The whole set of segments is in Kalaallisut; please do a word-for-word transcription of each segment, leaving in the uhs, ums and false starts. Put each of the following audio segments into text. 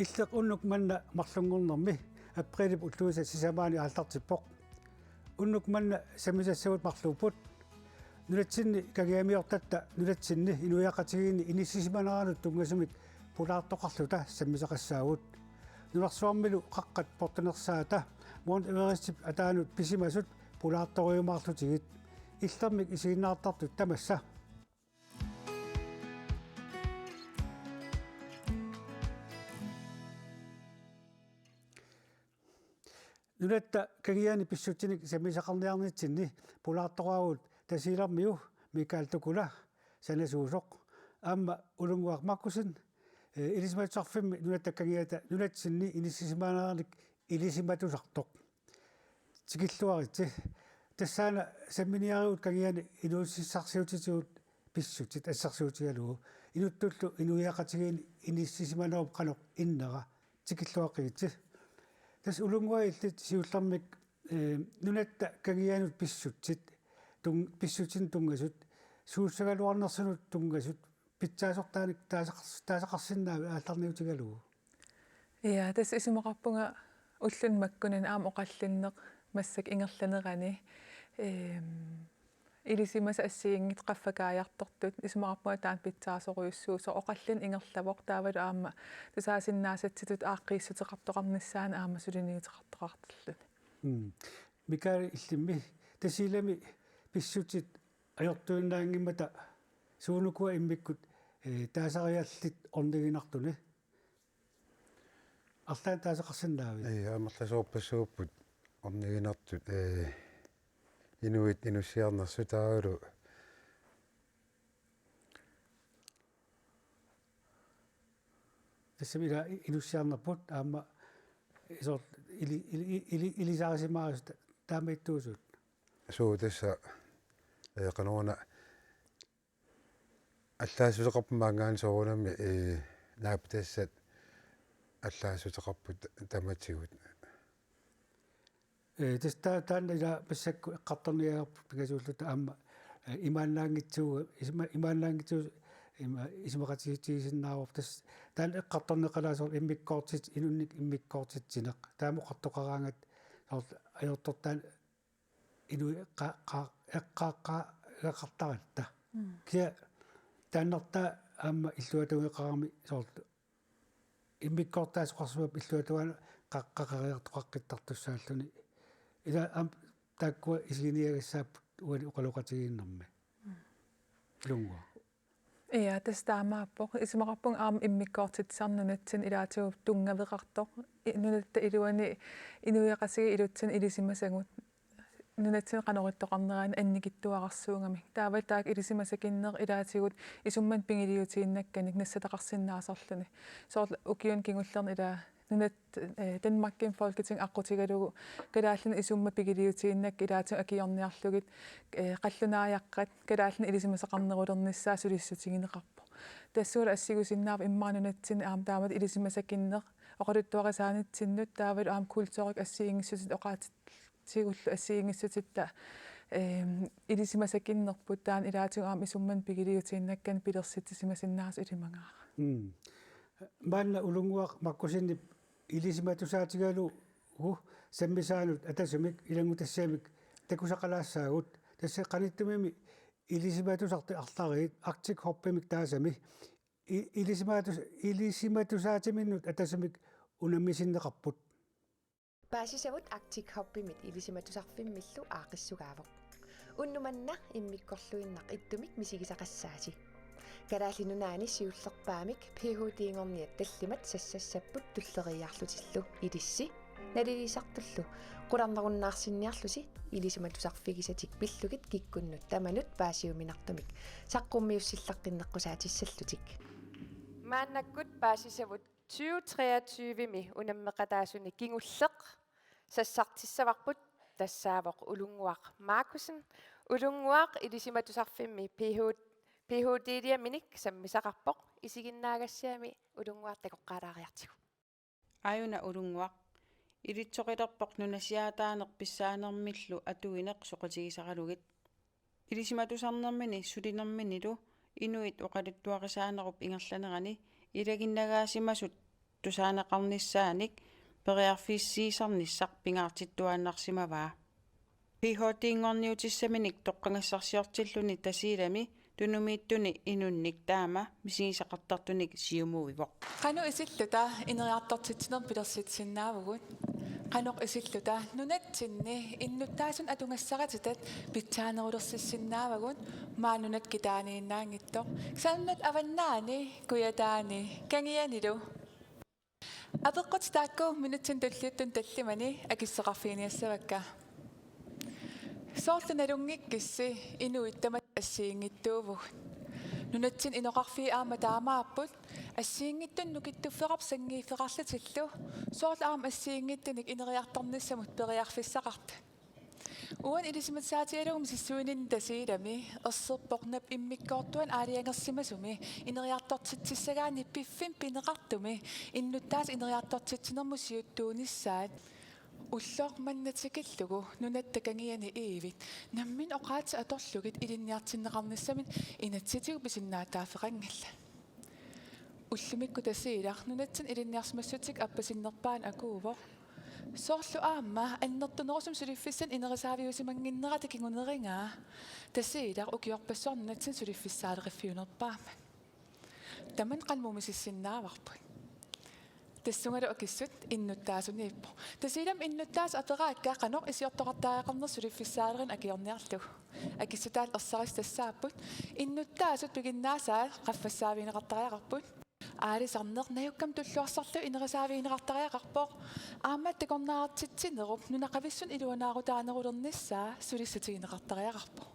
Illeq unnuk manna marlunngornermi aprilip ulluisa sisamaanni aallartippoq. Unnuk manna sammisassavut marluupput. Nunatsinni kangiamiortatta nunatsinni inuiaqatigiinni inissisimaneranut tunngasumik pulaartoqarluta sammisaqassaagut. Nunarsuarmilu qaqqat portunersaata Mount Everestip ataanut pisimasut pulaartorujumaarlutigit. Illermik isiginnaartartut tamassa. Nunatta kangiani pissutsinik sammisaqarniarnitsinni pulaartoqaagut Tasiilarmiu Mikael Tukula sanasuusoq aamma Ulunnguaq Markussen, eh, Ilisimatusarfimmi nunatta kangiata nunatsinni inissisimaneranik ilisimatusartoq. Tikilluaritsi. Tassaana samminiarigut kangiani inuussutissarsiutitigut pissutsit assersuutigalugu. Inuttullu inuiaqatigiinni inissisimanerup qanoq innera tikilluaqqigitsi. Tassa Ulunnguaq illit siullermik, eh, nunatta kangianut pissutsit, tun-, pissutsinik tunngasut, suussagaluarnersunut tunngasut, pitsaasortaanik taasaqars-, taasaqarsinnaavit aallarniutigalugu? Ja, tassa isumaqarpunga ulluni makkunani aamma oqallinneq massakkut ingerlanerani. Ehm, ilisimasat assigiinngitsut qaffakaajartortut isumaqarpunga taanna pitsaasorujussuusoq, oqallinneq ingerlavoq taavalu aamma tusaasinnaasatsinni aaqqiissuteqartoqarnissaanut aamma suliniuteqartoqartarluni. Mm. Mikael, illimmi Tasiilami pissutsit ajortuinnaanngimmata suunukua immikkut, eh, taasariallit orniginartuni? Arlaannik taasaqarsinnaavit? Ee, amerlasoorpassuupput orniginartut, ee, inuit inussiarnersut taavalu. Tassami ila inussiarnerput aamma soorlu ili-, ili-, ili-, ilisarisimaarusut ta-, taamaattuusut. Suu, tassa, ee, qanoruna allaassuteqarput maanngaanniit soorunami, ee, naapitassat allaassuteqarput tamatigut. Ee, tassa ta-, taanna ila massakkut eqqartorniagarput pingasuulluta aamma, ee, imaannaanngitsuugut, isuma-, imaannaanngitsuugut, ima-, isumaqatigiissinnaavoq. Tassa taanna eqqartorneqalaaq soorlu immikkoortit-, inunnik immikkoortitsineq. Taama oqartoqaraangat soorlu ajortortaani inuit eqqa-, qa-, eqqaaqqaagaqartaratta. Mm. Kia taannartaa aamma illuatungaaqqaarami soorlu immikkoortaat soqarsimappat illuatungaanut qa-, qaqeriartoqaqqittartussaalluni. Ila aamma taakkua isiginiagassaapput uani oqaloqatigiinnermi. Mm. Ulunnguaq. Ja, tassa taamaappoq. Isumaqarpunga aamma immikkoortitsisarneq nunatsinni ilaatigut tunngaveqartoq. I-, nunatta iluani inuiaqatigiit ilutsinni ilisimasagut. Nunatsinni qanoq ittoqarneraanni annikitsuararsuugamik. Taava taakku ilisimasakinneq ilaatigut isummanik pigiliutiinnakkanik nassataqarsinnaasarluni. Soorlu ukiuni kingullerni ila nunat-, eh, Danmarkimi Folketing aqqutigalugu kalaallinut isummat pigiliutiinnakkat ilaatigut akiorniarlugit, eh, qallunaajaqqat kalaallinut ilisimasaqarnerulernissaat sulissutigineqarpoq. Tassuuna assigusinnaavoq immaqa nunatsinni aamma taamatut ilisimasakinneq oqaluttuarisaanitsinnut taavalu aamma kulturikkut assigiinngissutitut oqaatsit- tigullu assigiinngissutitta, ehm, ilisimasakinnerput taanna ilaatigut aamma isummanik pigiliutiinnakkanik pilersitsisimasinnaasut ilimagaara. Mm. Maanna Ulunnguaq Markussenip ilisimatusaatigalugu sammisaanut atasumik ilanngutassiamik takusaqalaassaagut, tassa qanittumimi ilisimatusartut arlariit Arctic Hubimik taasami i-, ilisimatus-, ilisimatusaatimminnut atasumik unammisinneqarput. Paasisavut Arctic Hubimit ilisimatusarfimmillu aaqqissugaavoq. Unnuk manna immikkorluinnaq ittumik misigisaqassaasi. Kalaallit Nunaanni siullerpaamik Ph.D.-nngorniat tallimat sassassapput tulleriiaarlutillu ilissi nalilisartullu qularnarunnaarsinniarlusi ilisimatusarfigisatik pillugit kikkunnut tamanut paasiuminartumik saqqummiussillaqqinneqqusaatissallutik. Maannakkut paasisavut tyve treogtyve-mi unammeqataasuni kingulleq sassartissavarput, tassaavoq Ulunnguaq Markussen, Ulunnguaq ilisimatusarfimmi Ph-, Ph.D.-liaminik sammisaqarpoq, isiginnaagassiami Ulunnguaq takoqqaalaariartigu. Aajuna Ulunnguaq, ilitsoqilerpoq nunasiaataaneq pissaanermillu atuineq soqutigisaralugit. Ilisimatusarnermini sulinerminilu inuit oqaluttuarisaanerup ingerlanerani ilaginnagaasimasut tusaaneqarnissaanik periarfissiisarnissaq pingaartittuaannarsimavaa. P H D-nngorniutissaminik toqqagassarsiortilluni Tasiilami Tunumiittuni inunnik taama misigisaqartartunik siumuivoq. Qanoq isilluta ineriartortitsinermik pilersitsisinnaavugut? Qanoq isilluta nunatsinni innuttaasunut atugassarititaat pitsaanerulersissinnaavagut, maani nunat kitaaniinnaanngitsoq, kisianni nunat avannaani, kujataani, kangianilu? Apeqqutit taakku minutsini tulliuttuni tallimani akissuteqarfiginiassavakka. Soorlu nalunngikkissi inuit tamatta assigiinngitsuuvugut? Nunatsinni inoqarfiit aamma taamaapput, assigiinngitsunik nukittuffeqartut sanngiiffeqarlutillu, soorlu aamma assigiinngitsunik ineriartornissamut periarfissaqartut. Uani ilisimatussaatigalugu misissuininni Tasiilami erserpoq napammik immikkoortuani aalajangersimasumi ineriartortitsissagaanni piffimmi pineqartumi innuttaasut ineriartortitsinermut siuttuunissaat. Ulloq manna tikillugu nunatta kangiani Iivit nammineq oqaatsit atorlugit ilinniartinneqarnissaminut inatsisitigut pisinnaatitaaffeqanngillat. Ullumikkut Tasiilaq nunatsinni ilinniarsimassutsit appasinnerpaanut akuuvoq. Soorlu aamma annertunerusumik suliffissanik inerisaaviusimannginnerata kingunerigaa Tasiilaq ukiorpassuarni nunatsinni suliffissaaleqiffiunerpaammat. Tamanna qanoq misissinnaavagut? Tassungalu akissut innuttaasuniippoq. Tasiilami innuttaasut aperaakka qanoq iliortoqartariaqarnersoq suliffissaalerineq akiorniarlugu. Akissutaalu ersarissut tassaapput: innuttaasut piginnaasaat qaffassaavigineqartariaqarput. Aalisarneq najukkamik tulluarsarlugu inerisaavigineqartariaqarpoq. Aamma takornariartitsinerup nunaqavissunik iluanaarutaanerulernissaa sulissutigineqartariaqarpoq.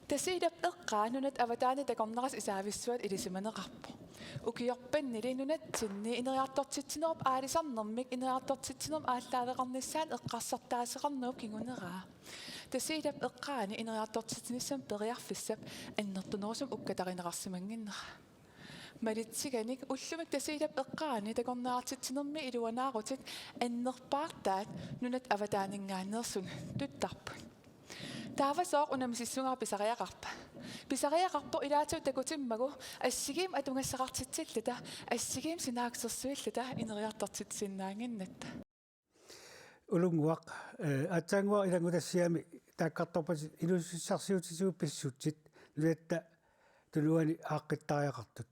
Tasiilap eqqaa nunatta avataani takornarissat isaavissuat ilisimaneqarpoq. Ukiorpannili nunatsinni ineriartortitsinerup aalisarnermik ineriartortitsinermut aallaaveqarnissaanut eqqarsartaaseqarnerup kinguneraa. Tasiilap eqqaani ineriartortitsinissamut periarfissap annertunerusumik ukkatarineqarsimannginnera. Malitsigaanni ullumikkut Tasiilap eqqaani takornariartitsinermi iluanaarutit annerpaartaat nunatta avataaninngaanneersunut tuttarput. Taava sooq una misissugaara pisariaqarpa? Pisariaqarpoq ilaatigut takutimmagu assigiimmik atugassaqartitsilluta, assigiimmik sinaakkusersuilluta ineriartortitsisinnaannginnatta. Ulunnguaq, eh, aatsaannguaq ilanngutassiami taakkartorpatit inuussutissarsiutitigut pissutsit nunatta tunuani aaqqittariaqartut.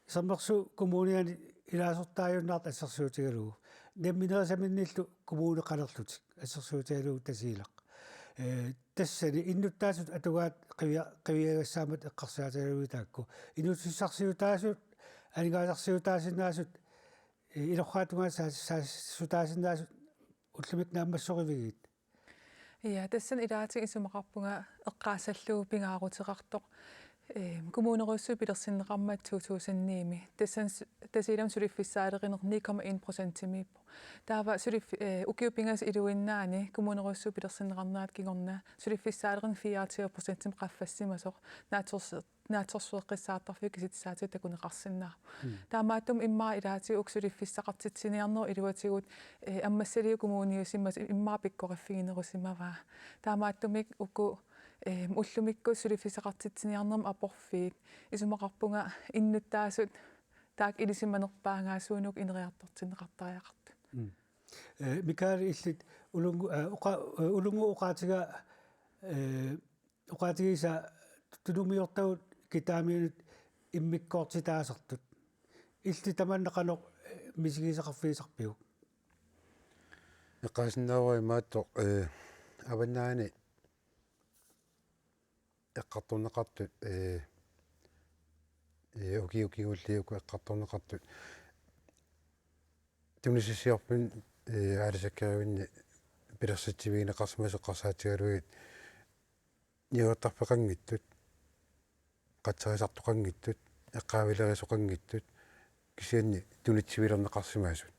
Sermersuup Kommuniani ilaasortaajunnartoq assersuutigalugu. Namminerisaminnillu kommuneqalerlutik assersuutigalugu Tasiilaq. Eh, tassani innuttaasut atugaat qivia-, qiviagassaammat eqqarsaatigalugit taakku. Inuussutissarsiutaasut, aningaasarsiutaasinnaasut, eh, ilorraap tungaanut saa-, saa-, sutaasinnaasut ullumikkut naammassorivigit? Ja, tassani ilaatigut isumaqarpunga eqqaassallugu pingaaruteqartoq, eh, kommunerujussuit pilersinneqarmata to tusind ni-mi. Tassani su-, Tasiilami suliffissaalerineq ni komma en procentimiippoq. Taava suliff-, eh, ukiut pingasut iluinnaani kommunerujussuit pilersinneqarnerata kingorna suliffissaalerineq fireogtyve procentimik qaffassimasoq naatsorsi-, naatsorsueqqissaartarfiup kisitsisaatigut takuneqarsinnaavoq. Mm. Taamaattumik immaqa ilaatigut uku suliffissaqartitsiniarnerup iluatigut, eh, Ammassaliaq kommuniusimasoq immaqa pikkoriffiginerusimavaa. Taamaattumik uku, eh, ullumikkut suliffissaqartitsiniarnermut aporfiit isumaqarpunga innuttaasut taakku ilisimanerpaagaat suunuku ineriartortinneqartariaqartut. Mm. Eh, Mikael, illit ulunngu-, eh, oqa-, eh, ulunnguup oqaatigaa, eh, oqaatigisaa tunumiortagut kitaamiunut immikkoortitaasartut. Illit tamanna qanoq, eh, misigisaqarfigisarpiuk? Eqqaasinnaavara imaattoq, eh, avannaani eqqartorneqartut, eh, eh, ukiut kingulliit uku eqqartorneqartut. Tunisassiorfinnut, eh, aalisakkerivinni pilersitsivigineqarsimasoq eqqarsaatigalugit niuertarfeqanngitsut, qatserisartoqanngitsut, eqqaavilerisoqanngitsut, kisianni tunitsivilerneqarsimasut.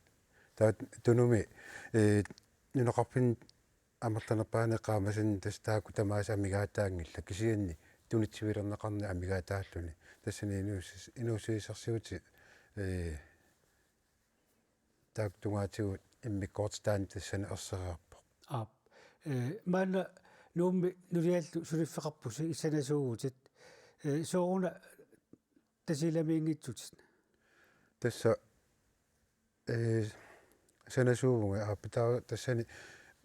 Taava Tunumi, eh, nunaqarfinni amerlanerpaani eqqaamasanni tassa taakku tamaasa amigaataanngillat, kisianni tunitsivilerneqarneq amigaataalluni. Tassani inuussis-, inuussutissarsiutit, eh, taakku tungaatigut immikkoortitaaneq tassani ersereerpoq. Aap. Eh, maanna Nuummi nuliallu suliffeqarpusi, sanasuugutit. Eh, sooruna Tasiilamiinngitsutit? Tassa ee, sanasuuvunga aappi taava tassani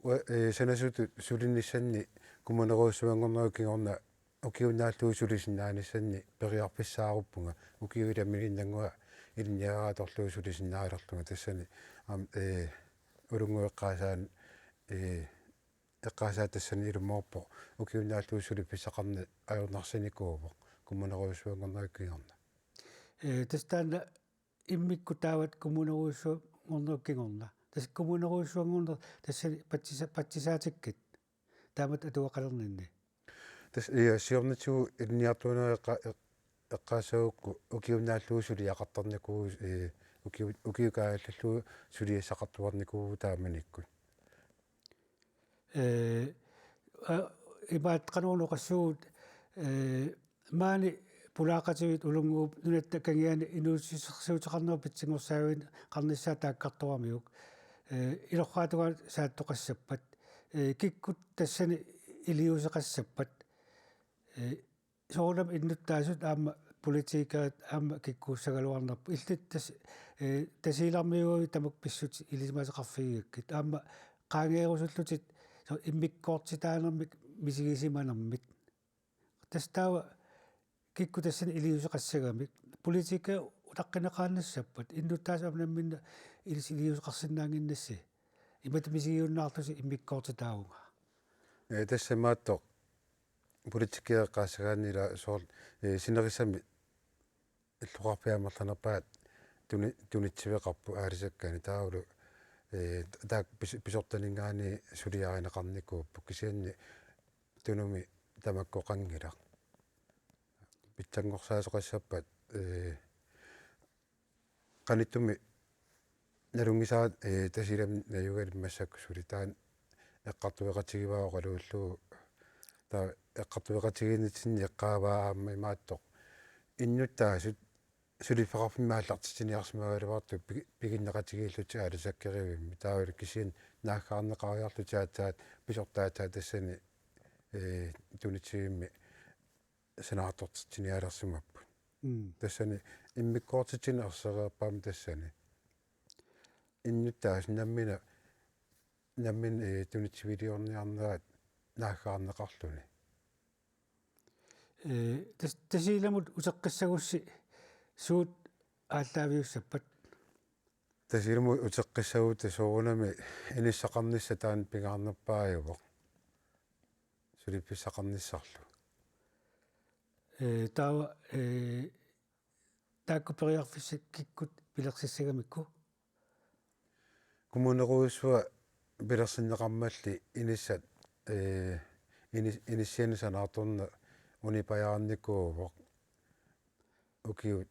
ua-, ee, sanasutut sulinissanni kommunerujussuanngornerup kingorna ukiup naallugu sulisinnaanissanni periarfissaaruppunga ukiup ilaminnguaq ilinniagara atorlugu sulisinnaalerlunga tassani aamma, ee, Ulunnguit eqqaasaanni, ee, eqqaasaat tassani ilumoorpoq ukiup naallugu suliffissaqarneq ajornarsinikuuvoq kommunerujussuanngornerup kingorna. Ee, tassa taanna immikkut taavat kommunerujussuanngornerup kingorna. Tassa kommunerujussuanngorneq tassani patsisa-, patsisaatikkit taamatut atuaqalerninni. Tassa, ja, siornatigut ilinniartuunerit eqqa-, eq-, eqqaassagukku ukiup naallugu suliaqartarnikuuvoq, ee, ukiu-, ukiut kaajallallugu suliassaqartuarnikuuvoq taamanikkut. Ee, a, imaattoq qanoq una oqassuugut, ee, maani pulaaqatigiit Ulunnguup nunatta kangiani inuussutissarsiuteqarnerup pitsanngorsaavigineqarnissaa taakkartoramiuk. Ee, ilorraap tungaanut saattoqassappat. Ee, kikkut tassani iliuuseqassappat. Ee, soorunami innuttaasut aamma politikerit aamma kikkuussagaluarnerput. Illit tas-, ee, Tasiilarmiuugaluit tamakku pissutsit ilisimasaqarfigigakkit. Aamma qaangeerusullutit soorlu immikkoortitaanermik misigisimanermit. Tassa taava kikkut tassani iliuuseqassagamik. Politikerit utaqqineqaannassappat. Innuttaasut aamma namminneq ilis-, iliuuseqarsinnaannginnassi. Imatut misigiunnaarlusi immikkoortitaavunga. Ee, tassa imaattoq politikerit eqqaassagaanni ila soorlu, ee, sinerissami illoqarfiit amerlanerpaat tuni-, tunitsiveqarput aalisakkani taavalu, ee, taakku pis-, pisortaninngaanniit suliarineqarnikuupput kisianni Tunumi tamakkoqanngilaq. Pitsanngorsaasoqassappat, ee, qanittumi nalunngisaat, ee, Tasiilami najugallit massakkut suli taanna eqqartueqatigivaat oqaluullugu. Taava eqqartueqatigiinnitsinni eqqaavaa aamma imaattoq. Innuttaasut suliffeqarfimmik aallartitsiniarsimagaluartut pi-, piginneqatigiillutik aalisakkerivimmik. Taavalu kisianni naaggaarneqariarlutik aatsaat pisortaat aatsaat tassani, ee, tunitsivimmik sanaartortitsinialersimapput. Mm. Tassani immikkoortitsineq ersereerpaamik tassani. Innuttaasut nammineq, nammineq, ee, tunitsiviliorniarnerat naaggaarneqarluni. Ee, tas-, Tasiilamut uteqqissagussi suut aallaaviussappat? Tasiilamut uteqqissagutta soorunami inissaqarnissaq taanna pingaarnerpaajuvoq. Suliffissaqarnissarlu. Ee, taava, ee, taakku periarfissat kikkut pilersissagamikku? Kommunerujussuaq pilersinneqarmalli inissat, ee, inis-, inissianik sanaartorneq unipajaarnikuuvoq. Ukiut,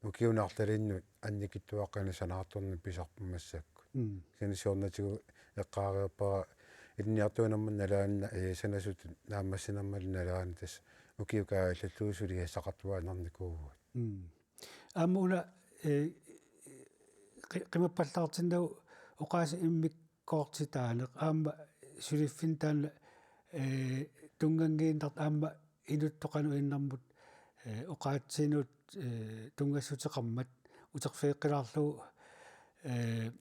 ukiuni arlalinnut annikitsuaqqanik sanaartorneq pisarpoq massakkut. Mm. Kisianni siornatigut eqqaareerpara ilinniartuinerma nalaani, ee, sanasutut naammassinermali nalaani tassa ukiut kaajallallugu suliassaqartuaannarnikuuvugut. Mm. Aamma una, ee, qi-, qimappallaartinnagu oqaaseq immikkoortitaaneq aamma suliffinni taanna, ee, tunnganngiinnartoq aamma inuttoq qanoq innermut, ee, oqaatsinut, ee, tunngassuteqarmat uterfigeqqilaarlugu, ee,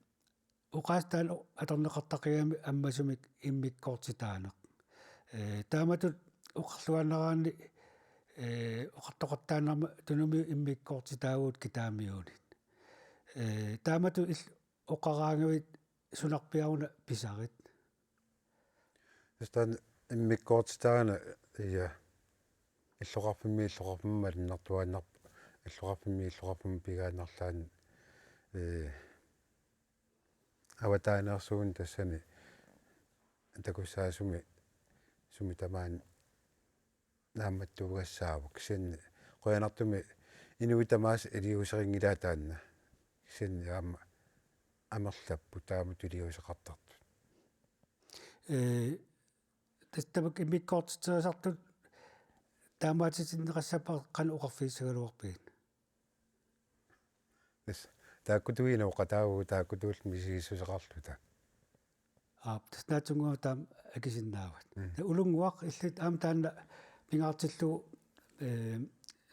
oqaaseq taanna atorneqartaqigami ammasumik immikkoortitaaneq. Ee, taamatut oqarluaannaraanni, ee, oqartoqartaannarmat Tunumiut immikkoortitaavugut kitaamiunit. Ee, taamatut il-, oqaraangavit sunarpiaruna pisarit? Tassa taanna immikkoortitaaneq, ja, illoqarfimmi illoqarfimmi malunnartuaannarpoq, illoqarfimmi illoqarfimmi pigaannarlaanni, ee, avataaneersuuneq tassani takussaasumi sumi tamaani naammattuugassaavoq. Kisianni qujanartumik inuit tamaasa iliuuserinngilaat taanna. Kisianni aamma amerlapput taamatut iliuuseqartartut. Ee, tassa tamakku immikkoortitserisartut taamaatitinneqassappat qanoq oqarfigissagaluarpigit? Tassa taakkutuinnaq oqataavugut taakkutuullu misigissuseqarluta. Aap, tassa naatsunnguamik taama akisinnaavat. Mm. Taava Ulunnguaq illit aamma taanna pingaartillugu, ee,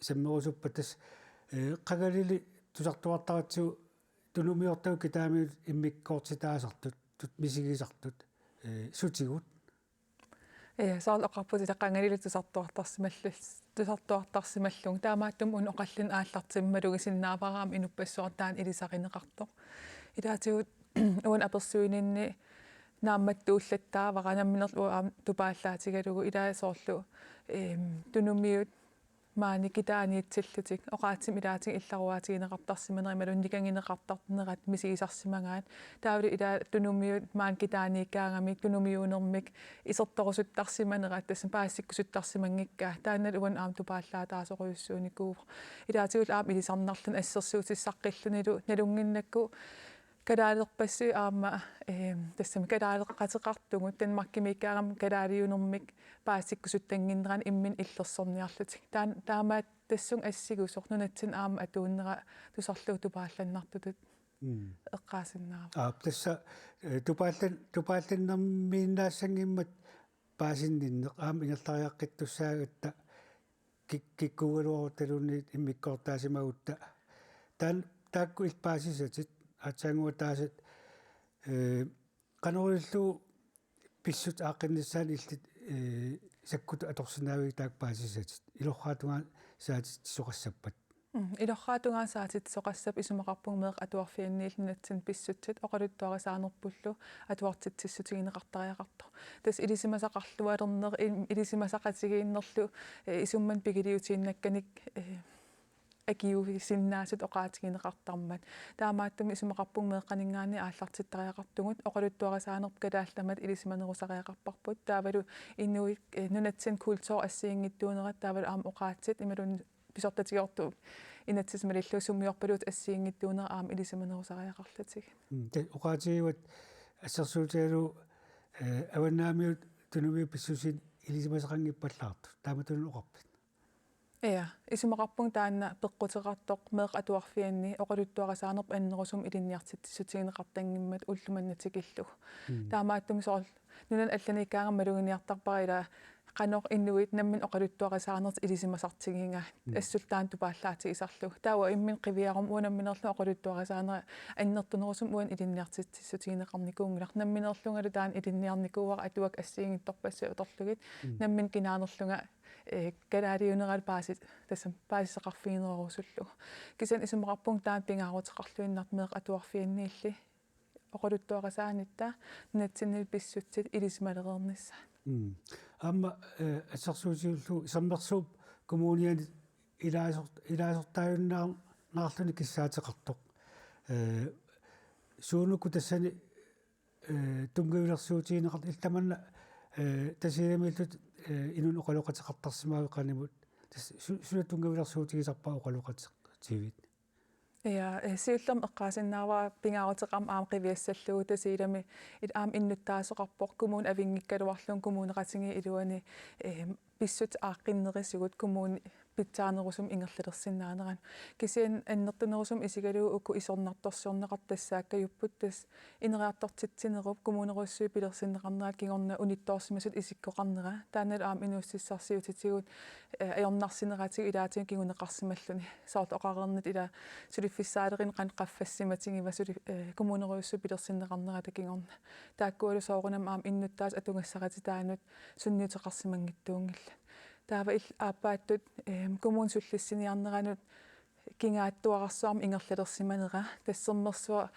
sammerusuppat tassa, ee, qangalili tusartuartaratsigu tunumiortagut kitaamiut immikkoortitaasartut, tut misigisartut, ee, sutigut. Ja, soorlu oqarputit ila qangalili tusartuartarsimallu-, tusartuartarsimallugu. Taamaattumik una oqallinneq aallartimmat malugisinnaavara aamma inuppassuarnut taanna ilisarineqartoq. Ilaatigut uani apersuininni naammattuullattaavara nammineq uanga aamma tupaallaatigalugu ilaa soorlu, eem, tunumiut maani kitaaniitsillutik, oqaatsimik ilaatigut illaruaatigineqartarsimanerat imaluunniit nikagineqartarnerat misigisarsimagaat. Taavalu ilaa tunumiut maani kitaaniikkaangamik, tunumiuunermik isertorusuttarsimanerat, tassa paasisikkusuttarsimanngikkaat. Taannalu uani aamma tupaallaataasorujussuunikuuvoq. Ilaatigullu aamma ilisarnarluni assersuutissaqqillunilu nalunnginnakku kalaalerpassuit aamma, eem, tassami kalaaleqateqartugut Danmarkimiikkaangama kalaaliunermik paasisikkusuttannginnerat imminut illersorniarlutik. Taan-, taamaattassunga assigusoq nunatsinni aamma atuunnera tusarlugu tupaallannartutut Mm. eqqaasinnaavara. Aap, tassa, ee, tupaallan-, tupaallannermiinnaassanngimmat paasinninneq aamma ingerlariaqqittussaagatta kik-, kikkuugaluaruttaluunniit immikkoortaasimagutta. Taan-, taakku illit paasisatit, aatsaannguaq taasat, ee, qanoq ilillugu pissutsit aaqqinnissaannik illit, ee, sakkutut atorsinnaavigit taakku paasisatit. Ilorraap tungaanut saatitsisoqassappat. Mm, ilorraap tungaanut saatitsisoqassappat isumaqarpunga meeqqat atuarfianniillu nunatsinni pissutsit oqaluttuarisaanerpullu atuartitsissutigineqartariaqartoq. Tassa ilisimasaqarlualerneq, il-, ilisimasaqatigiinnerlu, ee, isumanni pigiliutiinnakkanik, ee, akiuusinnaasut oqaatigineqartarmat. Taamaattumik isumaqarpunga meeqqaninngaanniit aallartittariaqartugut, oqaluttuarisaanerput kalaallit tamat ilisimanerusariaqarparput. Taavalu inuit, ee, nunatsinni kultur assigiinngitsuunerat, taavalu aamma oqaatsit imaluunniit pisortatigoortup inatsisit malillugu sumiorpaluutit assigiinngitsuunerat aamma ilisimanerusariaqarlutik. Mm, te oqaatigivat assersuutigalugu, ee, avannaamiut tunumiut pissusinik ilisimasaqanngippallaartut. Taamatullu oqarpit? Ja, isumaqarpunga taanna peqquteqartoq meeqqat atuarfianni oqaluttuarisaanerput annerusumik ilinniartitsissutigineqartanngimmat ulloq manna tikillugu. Mm. Taamaattumik soorlu nunani allaniikkaangama maluginiartarpara ilaa qanoq inuit namminneq oqaluttuarisaanertik ilisimasartigigaat, mm, assullu taanna tupaallaatigisarlugu. Taava imminut qiviaruma uanga nammineerlunga oqaluttuarisaaneq annertunerusumik uani ilinniartitsissutigineqarnikuunngilaq. Nammineerlungalu taanna ilinniarnikuuara atuakkat assigiinngitsorpassuit uterlugit. Mm. Nammineq kinaanerlunga, ee, kalaaliuneralu paasi-, tassami paasisaqarfiginerorusullugu. Kisianni isumaqarpunga taanna pingaaruteqarluinnartoq meeqqat atuarfianniilli oqaluttuarisaanitta nunatsinnilu pissutsit ilisimalereernissaat. Mm. Aamma, ee, assersuutigullugu Sermersuup kommuniani ilaasor-, ilaasortaajunnaarluni kissaateqartoq. Ee, suunuku tassani, ee, tunngavilersuutigineqart-, illit tamanna, ee, Tasiilamiillutit, ee, inunnut oqaloqateqartarsimavit qanimut. Tassa su-, suna tunngavilersuutigisarpa oqaloqatigiivit? Ja, ee, siullermik eqqaasinnaavara pingaaruteqarmat aamma qiviassallugu Tasiilami il-, aamma innuttaasoqarpoq kommuni avinngikkaluarlugu kommuneqatigiit iluanni, ee, pissutsit aaqqinnerisigut kommuni pitsaanerusumik ingerlalersinnaaneranut. Kisianni annertunerusumik isigalugu uku isornartorsiorneqartut tassaakkajupput, tassa ineriartortitsinerup kommunerujussuit pilersinneqarnerat kingorna unittoorsimasutut isikkoqarnera. Taannalu aamma inuussutissarsiutitigut, ee, ajornarsineratigut ilaatigut kinguneqarsimalluni. Soorlu oqareernittut ilaa suliffissaalerineq qanoq qaffassimatigiva suli-, ee, kommunerujussuit pilersinneqarnerata kingorna. Taakkualu soorunami aamma innuttaasut atugassarititaannut sunniuteqarsimanngitsuunngillat. Taava illit aappaattut, eem, kommunip sullissiniarneranut kingaattuararsuarmik ingerlalersimanera, tassa Sermersuup,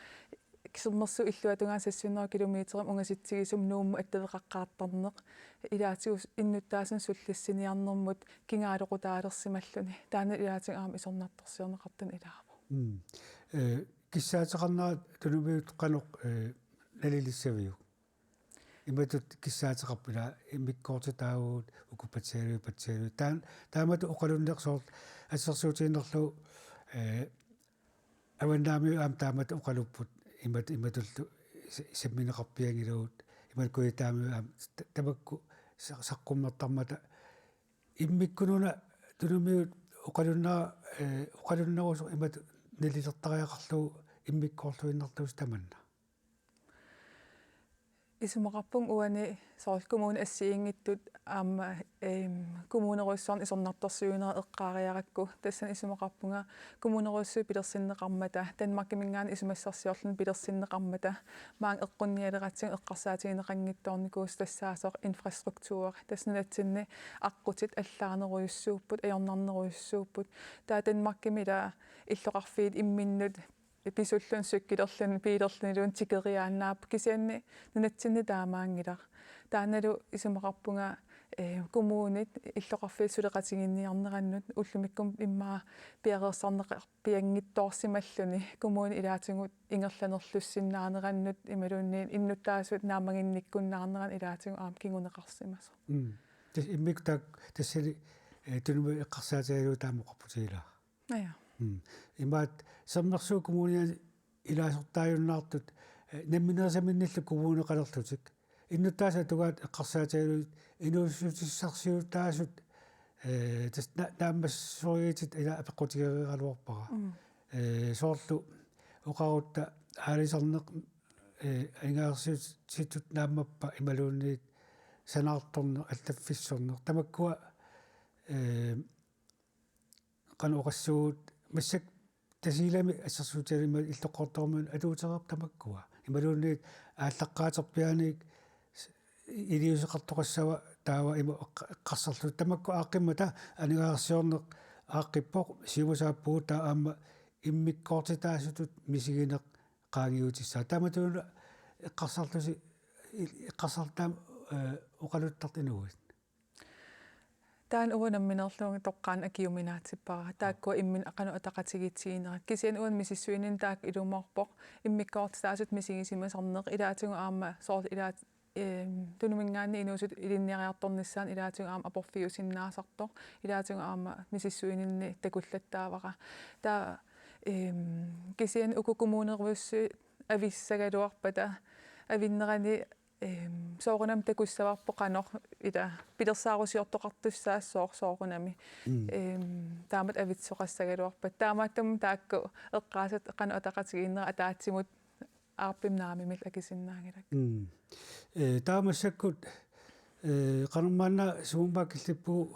Sermersuup illuatungaani seks hundrede kilometerimik ungasitsigisumik Nuummut attaveqaqqaartarneq, ilaatigut innuttaasunut sullissiniarnermut kingaaloqutaalersimalluni. Taanna ilaatigut aamma isornartorsiorneqartuni ilaavoq. Mm. Ee, kissaateqarnerat tunumiut qanoq, ee, nalilissaviuk? Imatut kissaateqarput, ilaa, immikkoortitaavugut, uku patsigalugit, patsigalugit. Taan-, taamatut oqalunneq soorlu assersuutigiinnarlugu, ee, Avannaamiut aamma taamatut oqalupput, imat-, imatullu sa-, sammineqarpianngilagut, imatut Kujataamiut aamma ta-, tamakku sa-, saqqummertarmata. Immikkut una tunumiut oqalunnera-, ee, oqalunnerusoq imatut nalilertariaqarlugu immikkoorluinnarlusi tamanna. Isumaqarpunga uani soorlu kommunit assigiinngitsut aamma, eem, kommunerujussuarnik isornartorsiuinerat eqqaariarakku. Tassani isumaqarpunga kommunerujussuit pilersinneqarmata, Danmarkiminngaanniit isumassarsiorluni pilersinneqarmata, maanga eqqunnialeratsigu eqqarsaatigineqanngitsoornikuusoq tassaasoq infrastruktur. Tassa nunatsinni aqqutit allaanerujussuupput, ajornarnerujussuupput. Taava Danmarkimi ila illoqarfiit imminnut pisulluni, cykelerluni, biilerluniluunniit tikeriaannaapput, kisianni nunatsinni taamaanngilaq. Taannalu isumaqarpunga, eh, kommunit illoqarfiit suleqatigiinniarnerannut ullumikkut immaqa piareersarneqarpianngitsoorsimalluni kommunit ilaatigut ingerlanerlussinnaanerannut imaluunniit innuttaasut naammaginnikkunnaarneranut ilaatigut aamma kinguneqarsimasoq. Mm. Tas-, immikkut taak-, tassani, eh, tunumi eqqarsaatigalugu taama oqarputit ilaa. Aja. Mm. Imaattoq Sermersuup Kommuniani ilaasortaajunnaartut, eh, namminerisaminnillu kommuneqalerlutik. Innuttaasut atugaat eqqarsaatigalugit inuussutissarsiutaasut, eh, tassa na-, naammassorigitit ila apeqqutigereeraluarpara. Mm. Eh, soorlu oqarutta aalisarneq, eh, aningaasarsiutitut naammappa imaluunniit sanaartorneq, allaffissorneq. Tamakkua, eh, qanoq oqassuugut, massakkut Tasiilami assersuutigalugu illoqqortoormiunut atuutereerput tamakkua. Imaluunniit aallaqqaaterpiaaniit s-, iliuuseqartoqassava taava ima eqqa-, eqqarsarluta tamakku aaqqimmata aningaasarsiorneq aaqqippoq siumasaapput taava aamma immikkoortitaasutut misigineq qaangiutissaa. Taamatuuna eqqarsarlusi, il-, eqqarsartaam, eh, oqaluttartut inuit. Taanna uanga nammineerlunga toqqaannaq akiuminaatsippara. Taakkua imminnut qanoq ataqatigiissiginerat. Kisianni uani misissuininni taakku ilumoorpoq. Immikkoortitaasutut misigisimasarneq. Ilaatigut aamma soorlu ilaat-, eem, tunuminngaanniit inuusuttut ilinniariartornissaannut ilaatigut aamma aporfiusinnaasartoq. Ilaatigut aamma misissuininni takullattaavara. Taava, eem, kisianni uku kommunerujussuit avissagaluarpata avinnerani, ehm, soorunami takussavarput qanoq ila pilersaarusiortoqartussaassooq soorunami. Mm. Ehm, taamatut avissoqassagaluarpat. Taamaattumik taakku eqqaasat qanoq ataqatigiinnerat ataatsimut aarpimik naamimillu akisinnaanngilakkit. Mm. Eh, taava massakkut, eh, qanormaanna sumummaa killippugut,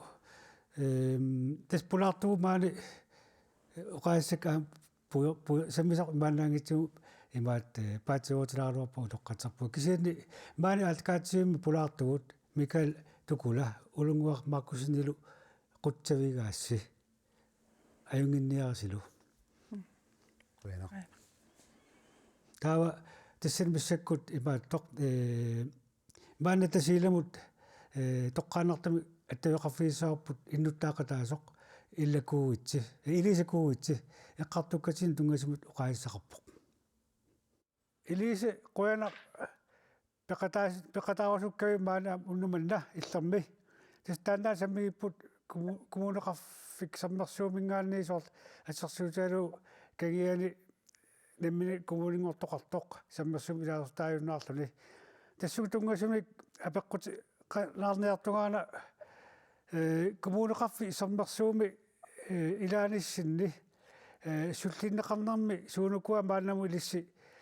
ehm, tassa pulaartugut maani, eh, oqaaseq aamma pu-, pu-, sammisaq imaannaanngitsugut imaattoq, eh, paatsiuutilaaraluarpoq utoqqatsisarpugut. Kisianni maani aallakaatitsivimmi pulaartugut Mikael Tukula, Ulunnguaq Markussenilu qutsavigaassi. Ajunnginniarisilu. Mm. Qujanaq. Taava tassani massakkut imaattoq, eh, maanna Tasiilamut, eh, toqqaannartumik attaveqarfigissavarput innuttaaqataasoq Ila Kuuitsi, eh, Elise Kuuitsi, eqqartukkatsinnut tunngasumut oqaasissaqarpoq. Elise, qujanaq peqataas-, peqataarusukkavit maani aamma unnuk manna Illermi. Tassa taanna sammigipput kommu-, Kommuneqarfik Sermersuuminngaanniit soorlu assersuutigalugu Kangiani nammineq kommuninngortoqartoq Sermersuumik ilaasortaajunnaarluni. Tassunga tunngasumik apeqquti-, qa-, laarniartungaana, eh, Kommuneqarfik Sermersuumi, eh, ilaanissinni, eh, sullinneqarnermi suunukua maannamut ilissi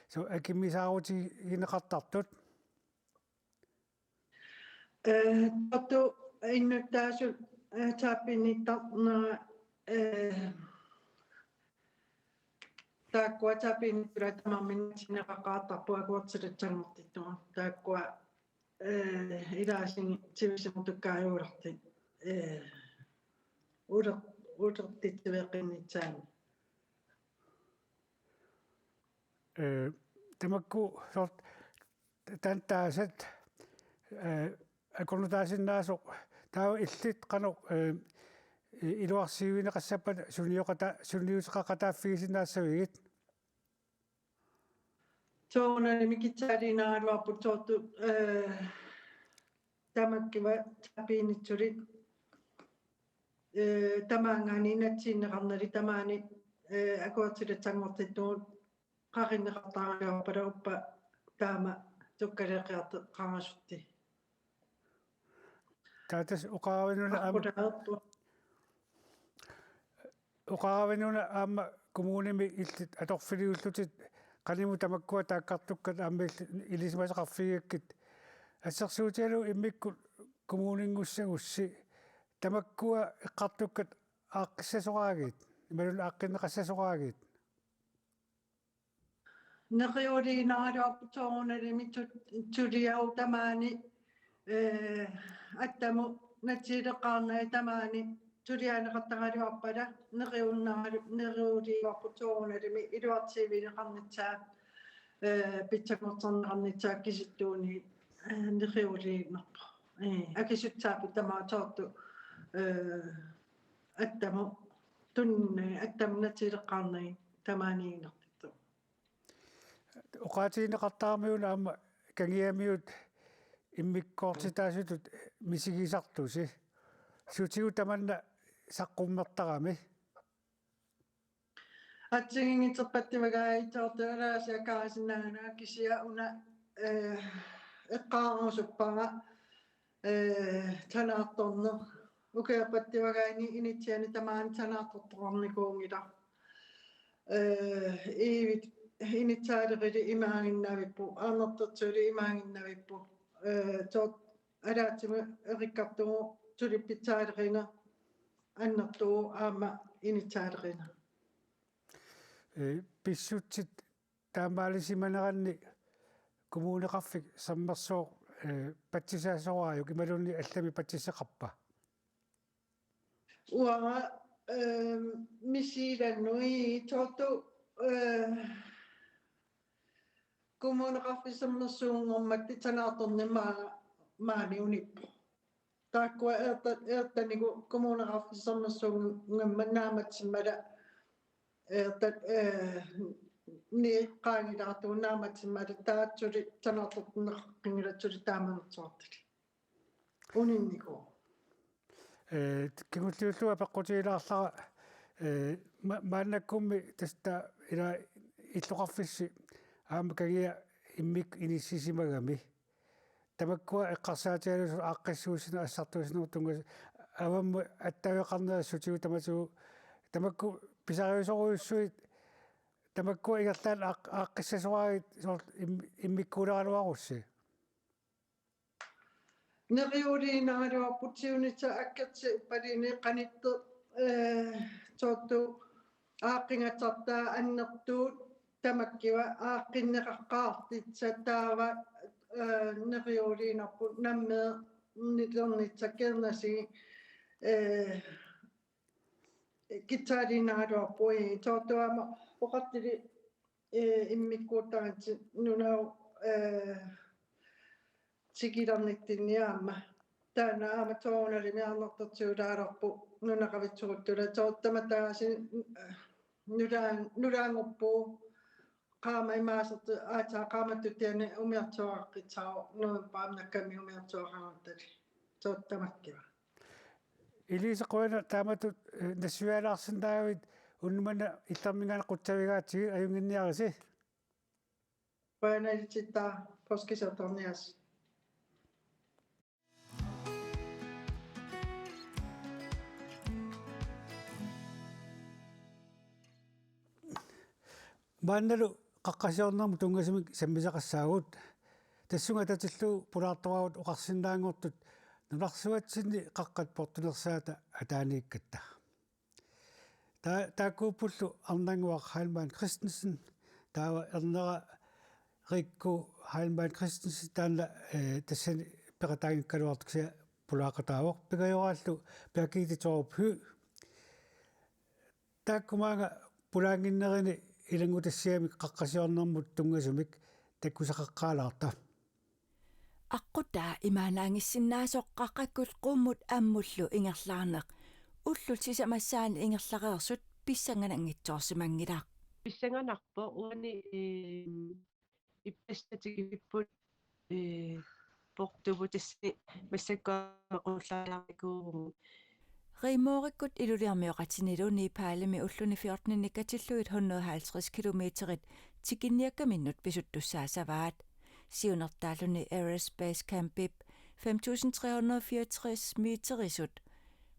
su-, akimmisaarutigineqartartut? Eh, tattoo innuttaasut, eh, tapinnittarnera, eh, taakkua tapinnittulat tamarmik inatsiseqaqaartarput akuersitassanngortittugut. Taakkua, eh, ilaasini sivisumutukkaajugulorti, eh, uler-, ulertitsiveeqqinnitsaanni. Eh, tamakku soorlu taanna taasat, eh, akornutaasinnaasoq taava illit qanoq, eh, iluarsiivigineqassappata sunioqata-, suniuteqaqataaffigisinnaassavigit? Soorunami mikitsaaliinnaraluarput soorlu, eh, tamakkiva tapiinnitsulit, eh, tamaanngaanniit inatsisinneqarneri tamaani, eh, akuersitassanngortittugut qarinneqartaraluarpaluppa taama sukkaleqiartoqarasutti. Taava tassa oqaravinuna aamma Aqqutaartua. Oqaravinuna aamma kommunimi illit atorfiliullutit qanimut tamakkua taakkartukkat aamma illit ilisimasaqarfigigakkit Assersuutigalugu immikkut kommuninngussagusi, tamakkua eqqartukkat aaqqissasoraagit, imaluunniit aaqqinneqassasoraagit? Neriuliinnaraluarput soorunalimi tu-, tuliaru tamaani, eh, attamut natiileqqaarnagit tamaani tuliaaneqattaraluarpata neriunnaralu-, neriuliinnarput soorunalimi iluartiivigineqarnissaat, eh, pitsanngortinneqarnissaat kisittuunit, eh, neriuliinnarpoq. Eh, akisussaapput tamaat soorlu, eh, attamut tunni-, attamut natiileqqaarnagit tamaaniinnartut. Oqaatigineqartaramiuk aamma kangiamiut immikkoortitaasutut misigisartusi. Sutigut tamanna saqqummertarami? Assigiinngitsorpassuagai soorlu alaasiakkaarsinnaananga kisianni una, eh, eqqaarusuppara, eh, sanaartorneq. Ukiorpassuagaanni inissiani tamaani sanaartortoqarnikuunngilaq. Eh, iivit inissaalerili imaaginnavippoq, aannertorsuuli imaaginnavippoq. Eh, soorlu alaatsimi erikkartugu suli pitsaalerineq annertuvoq aamma inissaalerineq. Eh, pissutsit taamaalisimaneranni Kommuneqarfik Sermersooq, eh, patsisaasoraajuk imaluunniit allamik patsisaqarpa? Uanga, eh, misigilernugu soorlu, eh, Kommuneqarfik Sermersuunngormat sanaartorneq maa-, maani unippoq. Taakkua eerta-, eertaniku Kommuneqarfik Sermersuunngormat naammassimmata eerta-, eh, ni qaangilaartugu naammassimmata taava suli sanaartortinneqaqqinngilaq suli taamanersuartalik. Uninnikuuvoq. Eh, kingulliullugu apeqqutigilaarlara, eh, ma-, maannakkummi tassa ila illoqarfissi aamma Kangia immikkut inissisimagami. Tamakkua eqqarsaatigalugu aaqqissuussineq assartuussineq tunngas-, avammut attaveqarneq assutigut tamatigut tamakku pisariusorujussuit tamakkua ingerlaannaq aaq-, aaqqissasoraagit soorlu im-, immikkuuleraluarussi. Neriuliinnaraluarput siunissaq akkersi uppaliini qanittoq, eh, soorlu aaqqigassartaa annertuut tamakkiva aaqqinneqaqqaartissat taava, eh, neriuliinnarput nammeernilernissaq kernasi, eh, kissaaliinnaraluarput soorlu aamma oqartili eh, immikkuuttaritsi nunap, eh, tikilernitsinni aamma. Taanna aamma soorunalimi aannertorsiulaalerpoq nunaqavitsuguttula soorlu tamatta aasiit, eh, nulaan-, nulaanngorpugut qaammat imaasertu aatsaat qaammattutsiani umiarsuaqaqqissaaq novembarimi nakkami umiarsuaqarattali. Soorlu tamakkiva. Elise, qujanaq taamatut, eh, nassuiaalaarsinnaagavit, unnuk manna illerminngaanniit qutsavigaatsigit, ajunnginniarisi. Qujanaq Elise, poorskisartorniarsi. Maannalu qaqqasiornermut tunngasumik sammisaqassaagut. Tassunga atatillugu pulaartoraarut oqarsinnaanngortut nunarsuatsinni qaqqat portunersaata ataaniikkatta. Ta-, taakkuuppullu Arnannguaq Heilmann Christensen, taava ernera Rikku Heilmann Christensen, taanna, eh, tassani peqataanngikkaluartoq kisianni pulaaqataavoq, pingajoraallu Birgitte Thorup Høegh. Taakku maanga pulaannginnerini ilanngutassiamik qaqqasiornermut tunngasumik takusaqaqqaalaarta. Aqqutaa imaannaanngissinnaasoq qaqqakkut qummut ammullu ingerlaarneq. Ullut sisamassaanni ingerlareersut pissangananngitsoorsimanngilaq. Pissanganarpoq uani, eh, ippassaq tikippipput, eh, portugut tassani massakkut aamma qullaalaarnikuuvugut. Rimoorikkut Ilulissarmioqatinilu Nepalimi ulluni fjorteninik katillugit hundrede og halvtreds kilometerit tikinniakkaminnut pisuttussaassavaat. Siunertaalluni Everest Base Campip fem tusind tre hundrede og fireogtres meterisut,